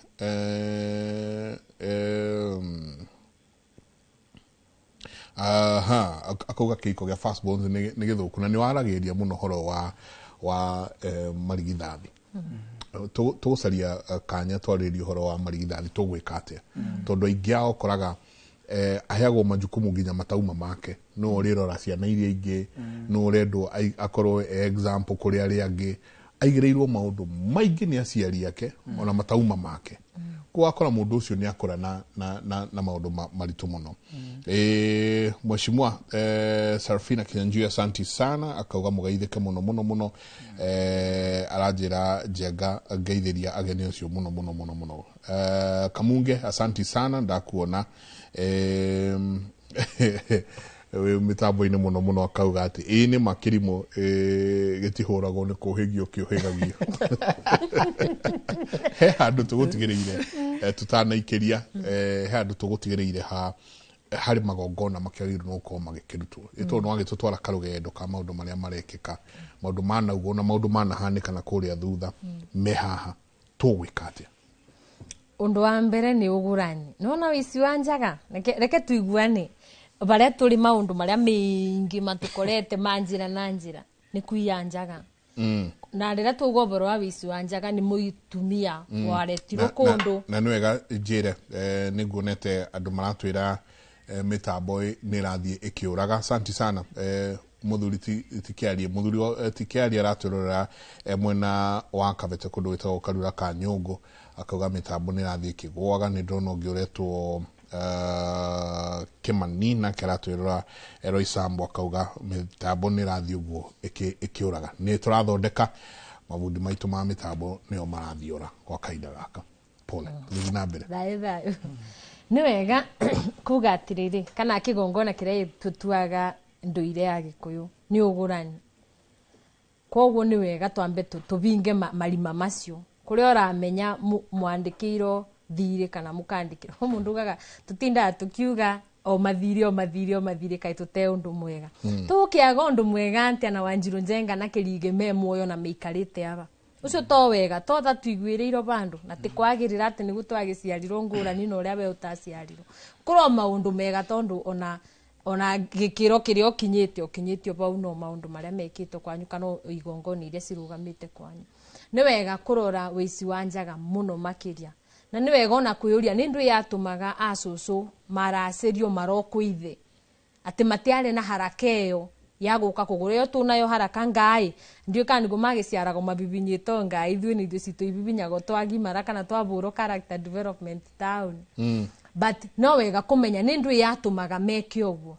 aha, akauga kĩhiko gĩa firstborn nĩ gĩthũku na nĩ waragĩria mũno ũhoro wa marigithathi. Tũgũcaria kanya twarĩrie ũhoro wa marigithathi, tũgwĩka atĩa, tondũ aingĩ ao ũkoraga aheagwo majukumu nginya matauma make, no ũrĩrora ciana iria ingĩ, no ũrendwo akorwo e example kũrĩ arĩa angĩ, aigĩrĩirwo maũndũ maingĩ nĩ aciari ake ona matauma make. Koguo wakora mũndũ ũcio nĩ akũra na maũndũ maritũ mũno. Mheshimiwa Sarafina Kinyanjui, asanti sana, akauga mũgeithĩke mũno mũno mũno. Aranjĩra Njenga ngeithĩria ageni ũcio mũno mũno mũno mũno. Kamunge, asanti sana, ndakuona wĩ mĩtambo-inĩ mũno mũno. Akauga atĩ ĩĩ nĩ ma kĩrimũ gĩtihũragwo nĩ kũhĩgio kĩũhĩgagio. He handũ tũgũtigĩrĩire tũtanaikĩria, he handũ tũgũtigĩrĩire ha harĩ magongona makĩagĩrĩirwo nĩ gũkorwo magĩkĩrutwo, ĩ tondũ nĩ wagĩtũtwara karũgendo ka maũndũ marĩa marekĩka, maũndũ manaugwo na maũndũ manahanĩka na kũrĩa thutha me haha, tũgwĩka atĩa? Undu wa mbere nĩ ũgũrani, nĩwona wĩici wa njaga, reke tuiguane baria tũrĩ maũndũ marĩa maingĩ matũkorete ma njĩra na njĩra nĩ kuiya njaga. Na rĩrĩa twauga ũhoro wa wĩici wa njaga nĩ mũtumia waretirwo kũndũ. Na nĩ wega njĩre, nĩ nguonete andũ maratwĩra mĩtambo nĩ ĩrathiĩ ĩkĩũraga. Asanti sana mũthuri Tikiarie, mũthuri Tikiarie aratwĩrorera mwena wa Kabete kũndũ gwĩtagwo Karura ka Nyũngũ, akauga mĩtambo nĩ ĩrathiĩ ĩkĩgũaga. Nĩ ndĩrona ũngĩ ũretwo Kimani nake aratwĩrora Roysambu, akauga mĩtambo nĩ ĩrathiĩ ũguo ĩkĩũraga. Nĩ tũrathondeka mabundi maitũ ma mĩtambo nĩo marathiũra gwa kahinda gaka. Pole, tũthiĩ na mbere. Thayũ thayũ. Nĩ wega kuga atĩrĩrĩ, kana kĩgongona kĩrĩa tũtuaga ndũire ya Gĩkũyũ nĩ ũgũrani. Koguo nĩ wega twambe tũbinge marima macio kũrĩa ũramenya mwandĩkĩirwo thirĩ kana mũkandĩkĩrwo. Mũndũ ugaga tũtindaga tũkiuga o mathirĩ o mathirĩ o mathirĩ, kaĩ tũte ũndũ mwega. Tũkĩaga ũndũ mwega atĩa na Wanjiru Njenga na Kĩrigĩ me muoyo na mĩikarĩte aba. Ũcio to wega, to tha tuiguĩrĩirwo bandũ na ti kwagĩrĩra atĩ nĩguo twagĩciarirwo ngũrani na ũrĩa we ũtaciarirwo. Kũrĩ o maũndũ mega tondũ ona gĩkĩro kĩrĩa ũkinyĩte ũkinyĩtio bau no maũndũ marĩa mekĩtwo kwanyu kana igongona iria cirũgamĩte kwanyu. Nĩ wega kũrora wĩici wa njaga mũno makĩria. Na nĩ wega ona kwĩyũria nĩ ndũ yatũmaga acũcũ maracĩrio marokwo ithe atĩ matiarĩ na haraka ĩyo ya gũka kũgũra ĩyo tũnayo haraka ngai ndiũĩ kana nĩguo magĩciaragwo mabibinyĩtwo ngai, ithuĩ nĩ ithuĩ citũ ibibinyagwo twagimara kana twabũrwo character development town. But no wega kũmenya nĩ ndũ yatũmaga meke ũguo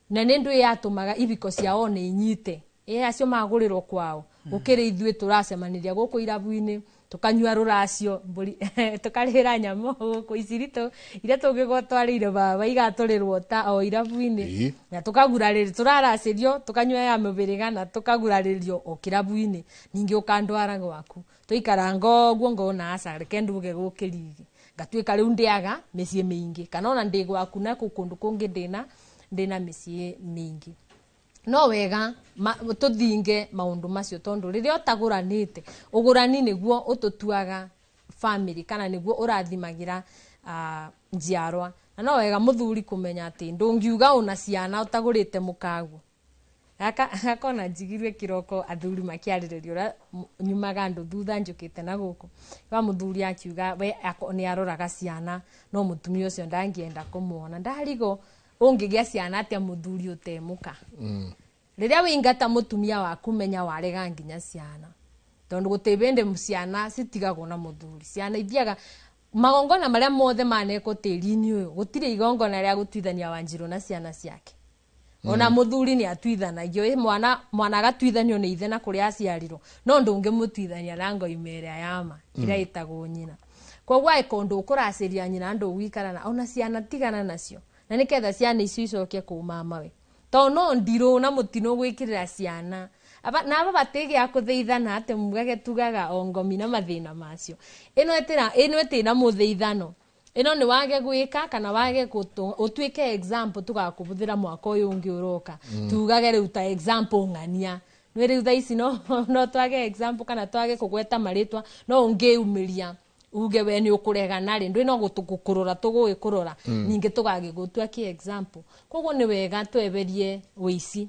na nĩ ndũ yatũmaga ibiko ciao nĩ inyite ĩ acio magũrĩrwo kwao gũkĩrĩ ithuĩ tũracemaniria gũkũ irabu-inĩ tukanyua rũracio mbũri tukarĩra nyamũ gũkũ iciritũ iria tũngĩkorwo twarĩire baba igatũrĩrwo ta o irabu-inĩ na tukagurarĩrio tũraracĩrio tukanyua ya mĩbĩrĩga na tukagurarĩrio o kĩrabu-inĩ ningĩ ũkandwara gwaku tũikaranga ũguo ngona aca reke nduge gũkĩrigi ngatuĩka rĩu ndĩaga mĩciĩ mĩingĩ kana ona ndĩ gwaku na kũndũ kũngĩ ndĩna mĩciĩ mĩingĩ. No wega tũthinge maũndũ macio tondũ rĩrĩa ũtagũranĩte ũgũrani nĩguo ũtũtuaga family kana nĩguo ũrathimagĩra njiarwa. Na no wega mũthuri kũmenya atĩ ndũngiuga ũna ciana ũtagũrĩte mũkaguo. Gaka ona njigirwe kĩroko athuri makĩarĩrĩria ũrĩa nyumaga andũ thutha njũkĩte na gũkũ wa mũthuri akiuga we nĩ aroraga ciana no mũtumia ũcio ndangĩenda kũmuona. Ndarigo ũngĩgĩa ciana atĩa mũthuri ũtemũka. Rĩrĩa wĩingata mũtumia waku menya warega nginya ciana. Tondu gũtĩ bĩndĩ ciana citigagwo na mũthuri. Ciana ithiaga magongona marĩa mothe manekwo tĩri-inĩ ũyũ, gũtirĩ igongona rĩa gũtuithania Wanjirũ na ciana ciake. Ona mũthuri nĩ atuithanagio, mwana mwana agatuithanio nĩ ithe na kũrĩa aciarirwo, no ndũngĩmũtuithania na ngoima ĩrĩa ya ma ĩrĩa ĩtagwo nyina. Koguo angĩkorwo ndũkũracĩria nyina ndũgũikara na ona ciana tigana nacio, na nĩketha ciana icio icoke kũu mamawe, tondũ no ndirũ na mũtino gwĩkĩrĩra ciana. Aba na aba batigĩa kũthĩithana atĩ mugage tugaga o ngomi na mathĩna macio. Ĩno ĩtĩra ĩno ĩtĩ na mũthĩithano. Ĩno nĩ wage gwĩka kana wage ũtuĩke example tũgakũbũthĩra mwaka ũyũ ũngĩ ũroka. Tugage rĩu ta example ng'ania. Nĩ rĩu thaa ici no no twage example kana twage kũgweta marĩtwa, no ũngĩumĩria uge we nĩ ũkũregana rĩ, ndwĩ no gũkũrora tũgũgĩkũrora, ningĩ tũgagĩgũtua kĩ example. Koguo nĩ wega tweberie ũici,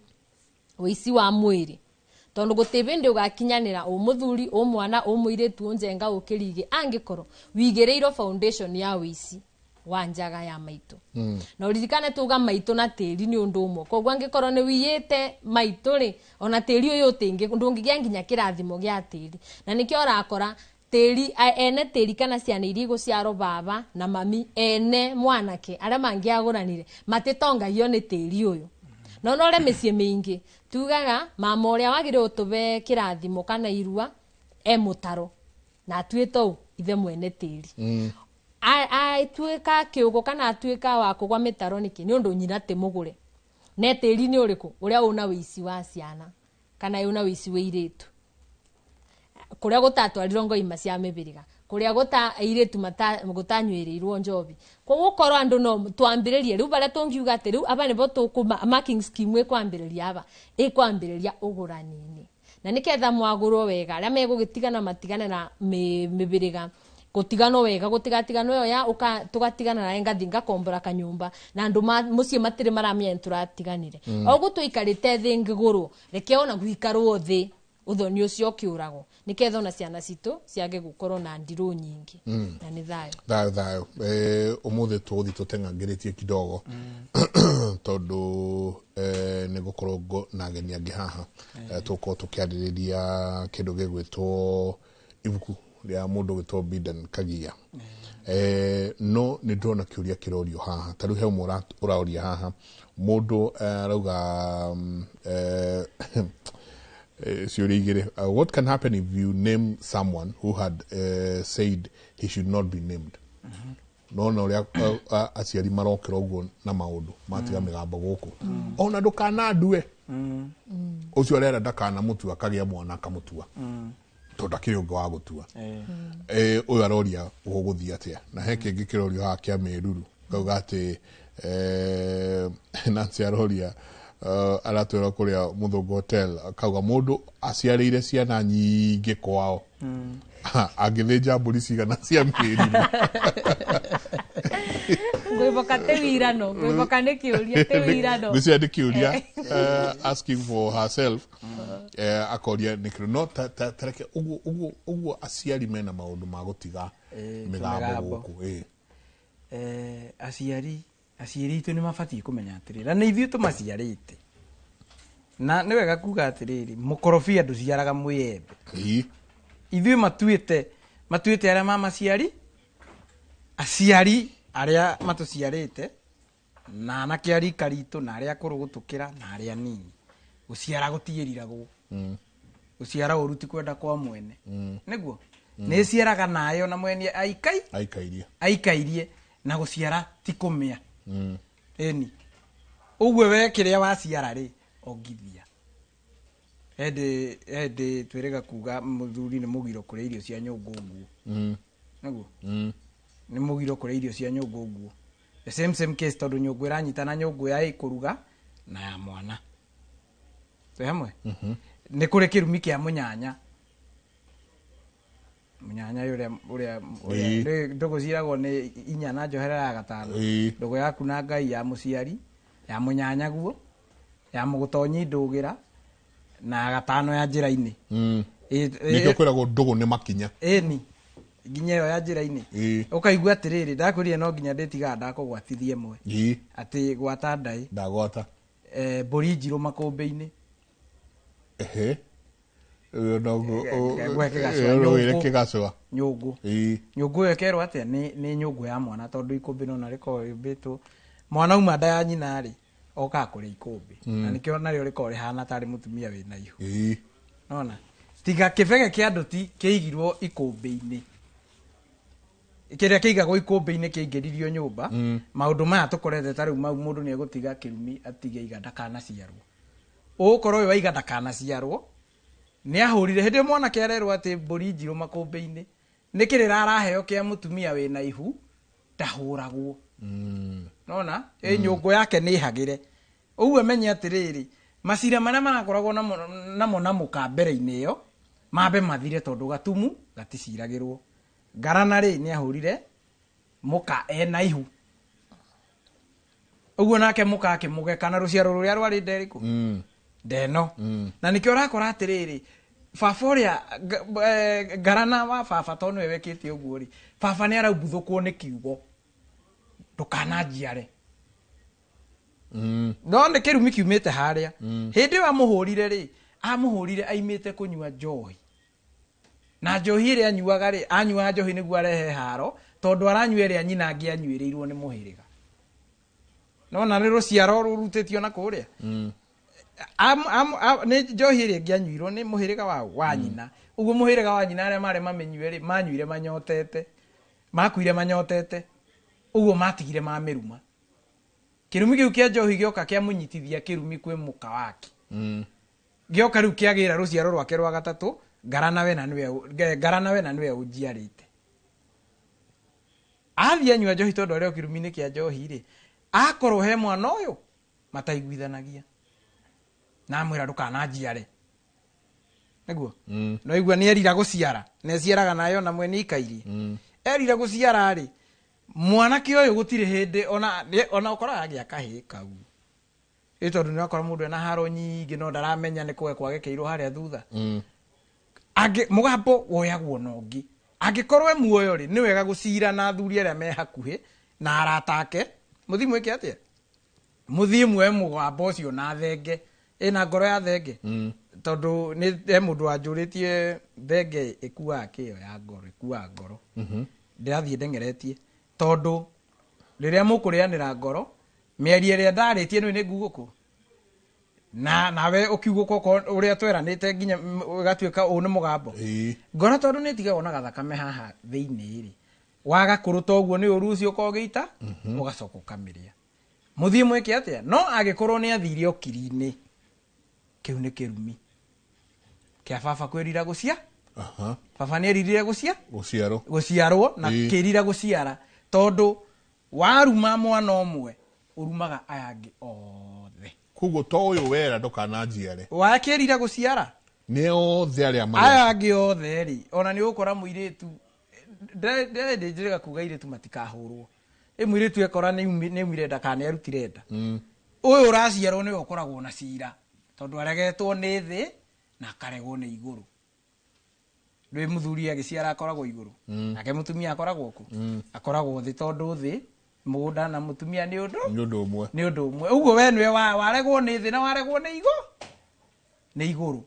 ũici wa mwĩrĩ, tondu gũtĩ bĩndĩ ũgakinyanĩra ũ mũthuri, ũ mwana, ũ mũirĩtu, ũ njenga, ũ kĩrigĩ, angĩkorwo wigĩrĩirwo foundation ya ũici wa njaga ya maitũ. Na ũririkane tuga maitũ na tĩri nĩ ũndũ ũmwe, koguo angĩkorwo nĩ wiyĩte maitũ rĩ, ona tĩri ũyũ ũtĩngĩ ndũngĩgĩa nginya kĩrathimo gĩa tĩri. Na nĩkĩo ũrakora tĩri ene tĩri kana ciana iria igũciarwo baba na mami ene mwanake arĩa mangĩagũranire matĩtongagio nĩ tĩri ũyũ. No nore mĩciĩ mĩingĩ tugaga mama ũrĩa wagĩrĩirwo ũtũbe kĩrathimo kana irua e mũtaro na atuĩte ũũ ithe mwene tĩri. Atuĩka kĩũgũ kana atuĩka wa kũgwa mĩtaro nĩkĩ? Nĩ ũndũ nyina ti mũgũre. Ne tĩri nĩ ũrĩkũ? Ũrĩa ũna wĩici wa ciana kana ũna wĩici wa irĩtu. Kũrĩa gũtatwarirwo ngoima cia mĩbĩrĩga, kũrĩa gũta airĩtu gũtanyuĩrĩirwo njobi. Koguo korwo andũ no twambĩrĩrie rĩu barĩa tũngiuga atĩ rĩu aba nĩbo tũkũ marking scheme ĩkwambĩrĩria aba, ĩkwambĩrĩria ũgũrani-inĩ. Na nĩketha mwagũrwo wega, arĩa megũgĩtigana matigane na mĩbĩrĩga, gũtiganwo wega, gũtigatiganwo ĩyo ya ũka tũgatigana naye ngathi ngakombora kanyũmba na andũ mũciĩ matirĩ maramenya nĩ tũratiganire. Oguo tũikarĩte thĩ ngĩgũrwo, reke ona gũikarwo thĩ ũthoni ũcio ũkĩũragwo, nĩketha ona ciana citũ ciage gũkorwo na ndirũ nyingĩ. Na nĩ thayũ. Thayũ thayũ. Ũmũthĩ tũgũthiĩ tũteng'angĩrĩtie kidogo tondũ nĩ gũkorwo na ageni angĩ haha. Tũgũkorwo tũkĩarĩrĩria kĩndũ gĩgwĩtwo ibuku rĩa mũndũ ũgwĩtwo Bidan Kagia. No nĩ ndĩrona kĩũria kĩrorio haha, ta rĩu he ũmwe ũraũria haha, mũndũ arauga ciũria igĩrĩ. What can happen if you name someone who had said he should not be named? Nona ũrĩa aciari marokĩra ũguo na maũndũ matiga mĩgambo gũkũ, ona ndũkanandue ũcio arera ndakanamũtua, akagĩa mwana akamũtua tondũ ndakĩrĩ ũngĩ wa gũtua. Ũyũ aroria gũgũthiĩ atĩa. Na he kĩngĩ kĩrorio haha kĩa mĩruru, kauga atĩ Nancy aroria, aratwĩra kũrĩa Mũthũngũ Hotel, akauga mũndũ aciarĩire ciana nyingĩ kwao, angĩthĩnja mbũri cigana cia mĩruru? Ngwĩboka tĩ wirano, ngwĩboka nĩ kĩũria, tĩ wirano. Ngwĩciria nĩ kĩũria, asking for herself, akoria nĩ kĩrĩ no tareke ũguo ũguo ũguo aciari mena maũndũ ma gũtiga mĩgambo gũkũ. Aciari aciari itũ nĩ mabatiĩ kũmenya atĩrĩrĩ, na nĩ ithuĩ tũmaciarĩte, na nĩ wega kuga atĩrĩrĩ, mũkorobia ndũciaraga mwĩembe. Ithuĩ matuĩte arĩa mamaciari, aciari arĩa matũciarĩte, na anake a rika ritũ, na arĩa akũrũ gũtũkĩra, na arĩa anini. Gũciara gũtiĩriragwo. Gũciara ũru ti kwenda kwa mwene. Nĩguo? Nĩ ĩciaraga nayo na mwene aikairie. Aikairie, na gũciara ti kũmĩa. Ĩni. Ũguo we kĩrĩa waciara rĩ, ongithia. Hĩndĩ twĩrĩga kuga mũthuri nĩ mũgiro kũrĩa irio cia nyũngũ nguo. Nĩguo? Nĩ mũgiro kũrĩa irio cia nyũngũ nguo. The same case, tondũ nyũngũ ĩranyitana nyũngũ ya ĩkũruga na ya mwana. Twĩ hamwe? Nĩ kũrĩ kĩrumi kĩa mũnyanya. Mũnyanya ũrĩa ndũgũ ciragwo nĩ inya na njoherera ya gatano. Ndũgũ yaku na Ngai ya mũciari, ya mũnyanya guo, ya mũgũtonyi ndũgĩra, na gatano ya njĩra-inĩ. Nĩkĩo kwĩragwo ndũgũ nĩ makinya. Ĩni. Nginya ĩyo ya njĩra-inĩ. Ũkaigua atĩrĩrĩ, ndakwĩrire no nginya ndĩtigaga ndakũgwatithia ĩmwe. Atĩ gwata ndaĩ. Ndagwata. Mbũri njirũ makũmbĩ-inĩ. Ehe. Ũyũ no Ngũhe kĩgacũa, wĩre nyũngũ. kĩgacũa. Nyũngũ. Ĩĩ. Nyũngũ ĩyo ĩkerwo atĩa? Nĩ nyũngũ ya mwana tondũ ikũmbĩ nona rĩkoragwo rĩũmbĩtwo mwana auma nda ya nyina rĩ, okaga kũrĩa ikũmbĩ. Na nĩkĩo narĩo rĩkoragwo rĩhana tarĩ mũtumia wĩna ihu. Nona tiga kĩbege kĩa ndũti kĩigirwo ikũmbĩ-inĩ, kĩrĩa kĩigagwo ikũmbĩ-inĩ kĩaingĩririo nyũmba. Maũndũ maya tũkorete ta rĩu mau, mũndũ nĩ egũtiga kĩrumi, atige iga ndakanaciarwo. Ũgũkorwo ũyũ waiga ndakanaciarwo nĩ ahũrire hĩndĩ ĩyo mwanake arerwo atĩ mbũri njirũ makũmbĩ-inĩ nĩ kĩrĩra araheo kĩa mũtumia wĩna ihu ndahũragwo. Nona ĩ nyũngũ yake nĩ hagĩre ũguo menye atĩrĩrĩ, macira marĩa marakoragwo namo na mũka mbere-inĩ ĩyo mambe mathire, tondũ gatumu gaticiragĩrwo. Ngarana rĩ, nĩ ahũrire mũka ena ihu ũguo, nake mũka akĩmũgeka na rũciaro rũrĩa rwarĩ nderĩkũ ndeno. Na nĩkĩo ũrakora atĩrĩrĩ, baba ũrĩa ngarana wa baba, tondũ nĩwe wekĩte ũguo rĩ, baba nĩ araubuthũkwo nĩ kiugo ndũkananjiare. No nĩ kĩrumi kiumĩte harĩa. Hĩndĩ ĩyo amũhũrire rĩ, amũhũrire aimĩte kũnyua njohi, na njohi ĩrĩa anyuaga rĩ, anyuaga njohi nĩguo arehe haro, tondũ aranyua ĩrĩa nyina angĩanyuĩrĩirwo nĩ mũhĩrĩga. Nona nĩ rũciaro rũrutĩtio na kũrĩa. Nĩ njohi ĩrĩa ĩngĩanyuirwo nĩ mũhĩrĩga wa nyina. Ũguo mũhĩrĩga wa nyina arĩa marĩ mamĩnyue rĩ, manyuire manyotete, makuire manyotete, ũguo matigire mamĩruma. Kĩrumi kĩu kĩa njohi gĩoka kĩamũnyitithia kĩrumi kwĩ mũka wake. Gĩoka rĩu kĩagĩra rũciaro rwake rwa gatatũ, ngarana we na nĩwe ngarana we na nĩwe ũnjiarĩte. Athiĩ anyua njohi tondũ arĩ o kĩrumi-inĩ kĩa njohi rĩ, akorwo he mwana ũyũ mataiguithanagia na amwĩra ndũkananjiare nĩguo. No igua nĩ erira gũciara na eciaraga nayo na mwene ikairie. Erira gũciara rĩ, mwanake ũyũ gũtirĩ hĩndĩ ona ũkoraga agĩa kahĩĩ kau, ĩ tondũ nĩ wakora mũndũ ena haro nyingĩ no ndaramenya nĩ kũge kwagekeirwo harĩa thutha. Angĩ mũgambo woyagwo na ũngĩ. Angĩkorwo e muoyo rĩ, nĩ wega gũcira na athuri arĩa me hakuhĩ na arata ake, mũthiĩ mwĩke atĩa, mũthiĩ muoe mũgambo ũcio na thenge ĩna ngoro ya thenge. Tondũ nĩ he mũndũ wanjũrĩtie thenge ĩkuaga kĩyo ya ngoro, ĩkuaga ngoro. Ndĩrathiĩ ndengeretie tondũ rĩrĩa mũkũrĩanĩra ngoro, mĩario ĩrĩa ndarĩtie nĩ ngugũkũ na nawe ũkiugũka okorwo ũrĩa tweranĩte nginya ũgatuĩka ũũ nĩ mũgambo ngoro, tondũ nĩ ĩtigagwo na gathakame haha thĩinĩ rĩ, waga kũrũta ũguo nĩ ũru ũcio ũkorwo ũgĩita. Ũgacoka ũkamĩrĩa, mũthiĩ mwĩke atĩa. No angĩkorwo nĩ athire ũkiri-inĩ, kĩu nĩ kĩrumi kĩa baba kwĩrira gũcia. Baba nĩ eririre gũcia Gũciarwo. Gũciarwo na kĩrira gũciara, tondũ waruma mwana ũmwe ũrumaga aya angĩ othe. Koguo to ũyũ wera ndũkananjiare wakĩrira gũciara nĩ othe arĩa marĩ aya angĩ othe rĩ. Ona nĩ ũgũkora mũirĩtu ndĩrĩ njĩrĩga kuga airĩtu matikahũrwo. Ĩ mũirĩtu ekora nĩ aumire nda kana nĩ arutire nda, ũyũ ũraciarwo nĩwe ũkoragwo na cira, tondũ aregetwo nĩ thĩ na akaregwo nĩ igũrũ. Ndũĩ mũthuri agĩciara akoragwo igũrũ, nake mũtumia akoragwo kũ? Akoragwo thĩ, tondũ thĩ mũgũnda na mũtumia nĩ ũndũ nĩ ũndũ ũmwe. Nĩ ũndũ ũmwe. Ũguo we nĩwe waregwo nĩ thĩ na waregwo nĩ igũ nĩ igũrũ.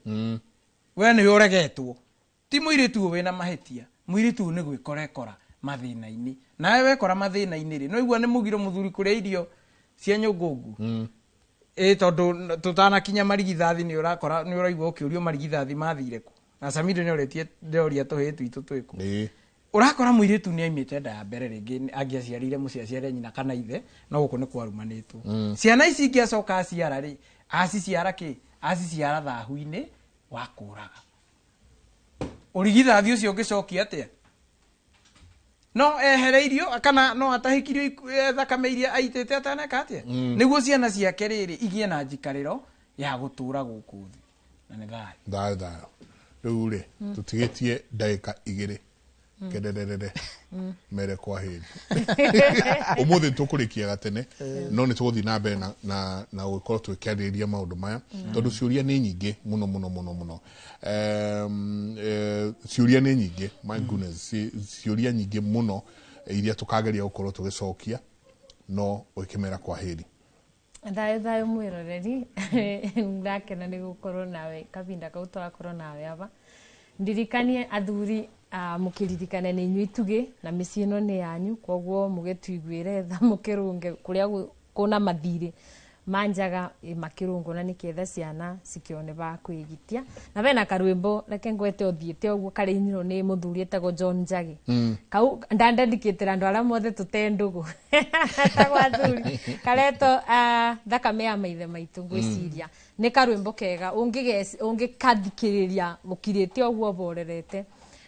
We nĩwe ũregetwo, ti mũirĩtu ũyũ wĩna mahĩtia. Mũirĩtu ũyũ nĩ gwĩkora ekora mathĩna-inĩ, nawe wekora mathĩna-inĩ rĩ, no igua nĩ mũgiro mũthuri kũrĩa irio cia nyũngũngu. Ĩ tondũ tũtanakinya marigithathi nĩ ũrakora nĩ ũraigua ũkĩũrio marigithathi mathire kũ, na Samido nĩ orĩtie ndĩroria tũhĩĩ twitũ twĩ kũ. Ũrakora mũirĩtu nĩ aimĩte nda ya mbere, rĩngĩ angĩaciarire mũciĩ aciare nyina kana ithe, no gũkũ nĩ kwarumanĩtwo. Ciana ici ingĩ acoka aciara rĩ, aciciara kĩ? Aciciara thahu-inĩ wa kũraga. Ũrigithathi ũcio ũngĩcokia atĩa? No ehereirio kana no atahĩkirio thakame iria aitĩte ataneka atĩa? Nĩguo ciana ciake rĩrĩ igĩe na njikarĩro ya gũtũra gũkũ thĩ na nĩ thayũ. Thayũ thayũ. Rĩu rĩ, tũtigĩtie ndagĩka 2 kedererere mere kwa hĩndĩ ũmũthĩ tũkũrĩkia gatene, no nĩ tũgũthiĩ na mbere na gũkorwo tũkĩarĩrĩria maũndũ maya, tondũ ciũria nĩ nyingĩ mũno mũno mũno mũno. Ciũria nĩ nyingĩ, my goodness, ciũria nyingĩ mũno iria tũkageria gũkorwo tũgĩcokia, no ũkĩmera kwa heri. Thayũ thayũ mwĩroreri, ndakena nĩ gũkorwo nawe kahinda kau twakorwo nawe aba. Ndirikanie athuri, mũkĩririkane nĩ inyuĩ itugĩ na mĩciĩ ĩno nĩ yanyu, koguo mũgĩtuiguĩre tha, mũkĩrũnge kũrĩa kũna mathirĩ manjaga makĩrũngwo na nĩketha ciana cikĩone ba kwĩgitia. Na bena karwĩmbo reke ngwete ũthiĩte ũguo karĩinirwo nĩ mũthuri etagwo John Njagi. Kau ndandandikĩtĩra andũ arĩa mothe tũte ndũgũ etagwo athuri, karetwo thakame ya maithe maitũ. Ngwĩciria nĩ karwĩmbo kega ũngĩkathikĩrĩria mũkirĩte ũguo ũborerete,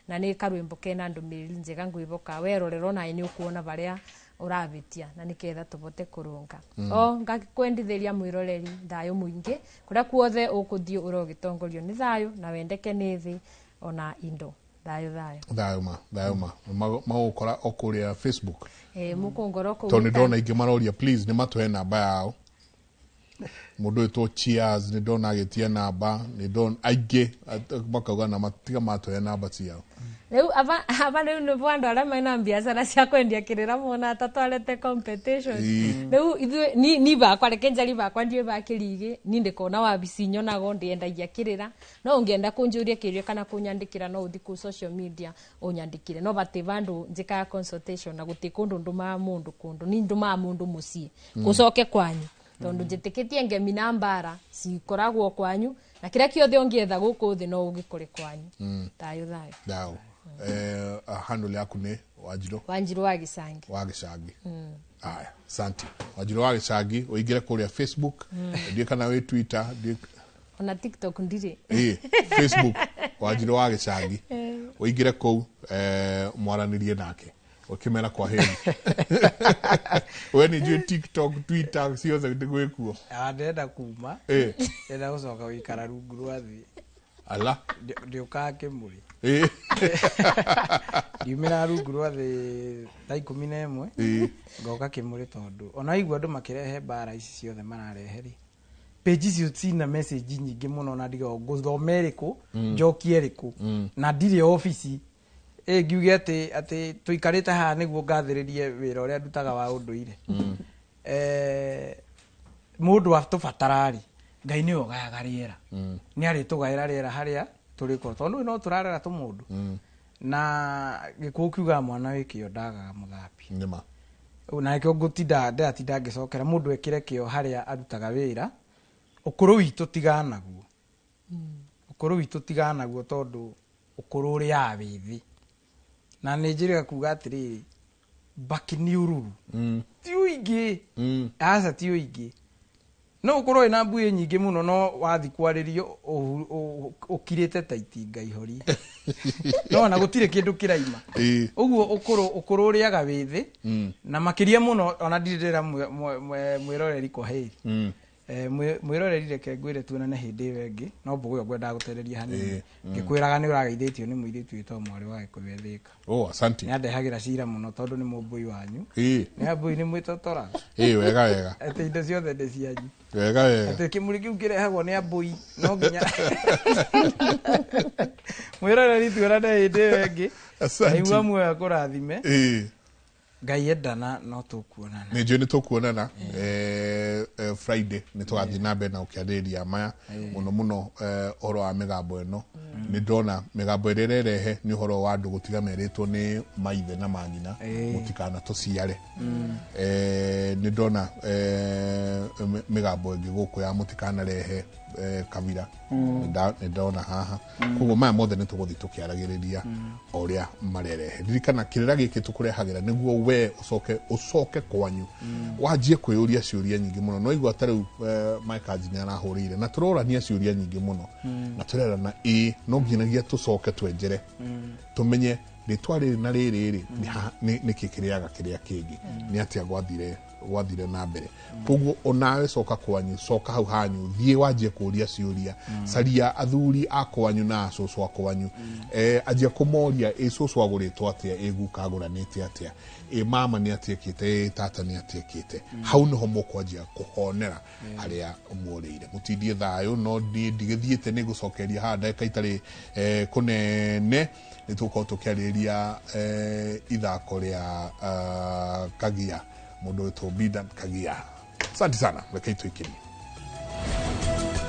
na nĩ karwĩmbo kena ndũmĩrĩri njega. Ngwĩboka werorera onawe nĩ ũkuona barĩa ũrabitia na nĩketha tũbote kũrũnga. O ngakwendithĩria mwĩroreri thayũ mũingĩ kũrĩa kuothe ũkũthiĩ ũrogĩtongorio nĩ thayũ na wendeke nĩ thĩ ona indo. Thayũ thayũ. Thayũ ma, thayũ ma. Magũkora o kũrĩa Facebook? Mũkũngoro kũu. Tondũ nĩ ndona aingĩ maroria please nĩ matũhe namba yao. Mũndũ wĩtwo Cheers nĩ ndona agĩtia namba, nĩ ndona aingĩ makauga na matiga matũhe namba ciao. Rĩu aba aba rĩu nĩbo andũ arĩa mena biacara cia kwendia kĩrĩra mona tatwarete competition. Rĩu ithuĩ ni bakwa, reke njari bakwa, ndiũĩ bakĩrigĩ ni ndĩkona wabici nyonago ndĩendagia kĩrĩra, no ũngĩenda kũnjũria kĩũria kana kũnyandĩkĩra no ũthiĩ kũu social media ũnyandĩkĩre, no batĩ bandũ njĩkaga consultation na gũtĩ kũndũ ndũmaga mũndũ kũndũ, ni ndũmaga mũndũ mũciĩ gũcoke kwanyu, tondũ njĩtĩkĩtie ngemi na mbara cikoragwo kwanyu na kĩrĩa kĩothe ũngĩetha gũkũ thĩ no ũgĩkore kwanyu. Thayũ thayũ. Thayũ. Handle yaku nĩ Wanjirũ? Wanjirũ wa Gĩcangi. Wa Gĩcangi. Aya, asante Wanjirũ wa Gĩcangi. Ũingĩre kũrĩa Facebook, ndiĩ kana wĩ Twitter, ndiĩ. Ona TikTok ndirĩ. Ĩ, Facebook Wanjirũ wa Gĩcangi, ũingĩre kũu, mwaranĩrie nake ũkĩmera kwa heri. We nĩ njũĩ TikTok, Twitter ciothe nĩ gwĩkuo. Ndĩrenda kuma. Ndĩrenda gũcoka gũikara rungu rwa thĩ. Ala. Ndĩũkaga kĩmũrĩ. Ndiumĩra rungu rwa thĩ thaa 11. Ngoka kĩmũrĩ tondũ ona igua andũ makĩrehe mbara ici ciothe mararehe rĩ, page icio cina message nyingĩ mũno na ndigagwo ngũthoma ĩrĩkũ, njokie ĩrĩkũ, na ndirĩ obici ĩ ngiuge atĩ tũikarĩte haha nĩguo ngathĩrĩrie wĩra ũrĩa ndutaga wa ũndũire. Mũndũ atũbatara rĩ, Ngai nĩwe ũgayaga rĩera, nĩ arĩtũgaĩra rĩera harĩa tũrĩkorwo, tondũ no tũrarera tũmũndũ na gĩkũyũ kiugaga mwana wĩ kĩo ndagaga mũthambi. Nĩma. Na nĩkĩo ngũtinda ndĩratinda ngĩcokera mũndũ ekĩre kĩo harĩa arutaga wĩra. Ũkũrũ witũ tiganaguo, ũkũrũ witũ tiganaguo, tondũ ũkũrũ ũrĩaga wĩthĩ, na nĩ njĩrĩga kuga atĩrĩrĩ, mbakĩ nĩ ũruru, ti ũingĩ. Aca, ti ũingĩ. No ũkorwo wĩna mbuĩ nyingĩ mũno, no wathi kwarĩrio ũkirĩte ta itinga ihori, no ona gũtirĩ kĩndũ kĩraima. Ũguo ũkũrũ ũrĩaga wĩthĩ, na makĩria mũno ona ndirĩ ndĩra mwĩroreri kwa heri. Mwĩroreri, reke ngwĩre tuonane hĩndĩ ĩyo ĩngĩ, no mbũgũ ĩyo ngwendaga gũtereria hanini, ngĩkwĩraga nĩ ũrageithĩtio nĩ mũirĩtu wĩtagwo mwarĩ wa Gĩkũyũ Ethĩka. Oh, asante. Nĩ andehagĩra cira mũno tondũ nĩ mũmbũi wanyu. Nĩ ambũi nĩ mwĩtotoraga. Ĩ, wega wega. Atĩ indo ciothe nĩ cianyu. Wega wega. Atĩ kĩmũrĩ kĩu kĩrehagwo nĩ ambũi no nginya. Mwĩroreri, tuonane hĩndĩ ĩyo ĩngĩ. Asante. Ngai wa muoyo akũrathime. Ngai endana no tũkuonana. Nĩ njũĩ nĩ tũkuonana Friday, nĩ tũgathiĩ na mbere na gũkĩarĩrĩria maya mũno mũno, ũhoro wa mĩgambo ĩno. Nĩ ndona mĩgambo ĩrĩa ĩrerehe nĩ ũhoro wa andũ gũtiga merĩtwo nĩ maithe na manyina mũtikana tũciare. Nĩ ndona mĩgambo ĩngĩ gũkũ ya mũtikanarehe kabira. Nĩ ndona haha. Koguo maya mothe nĩ tũgũthiĩ tũkĩaragĩrĩria o ũrĩa marerehe. Ririkana kĩrĩra gĩkĩ tũkũrehagĩra nĩguo we ũcoke kwanyu, wanjie kwĩyũria ciũria nyingĩ mũno. No igua ta rĩu Mike nĩ arahũrĩire na tũrorania ciũria nyingĩ mũno, na tũrerana ĩ no nginyagia tũcoke twenjere, tũmenye rĩtwa rĩrĩ na rĩrĩ rĩ nĩkĩ kĩrĩaga kĩrĩa kĩngĩ, nĩ atĩa gwathire na mbere. Koguo onawe coka kwanyu, coka hau hanyu, thiĩ wanjie kũria ciũria, caria athuri a kwanyu na acũcũ a kwanyu, anjia kũmoria ĩ cũcũ agũrĩtwo atĩa, ĩ guka agũranĩte atĩa, ĩ mama nĩ atiĩkĩte, ĩ tata nĩ atiĩkĩte. Hau nĩho mũkwanjia kũhonera harĩa muorĩire. Mũtindie thayũ, no niĩ ndigĩthiĩte, nĩ ngũcokeria haha ndagĩka itarĩ kũnene nĩ tũgũkorwo tũkĩarĩrĩria ithako rĩa Kagia, mũndũ wĩtwo Bidan Kagia. Asante sana, reke tũikĩrie.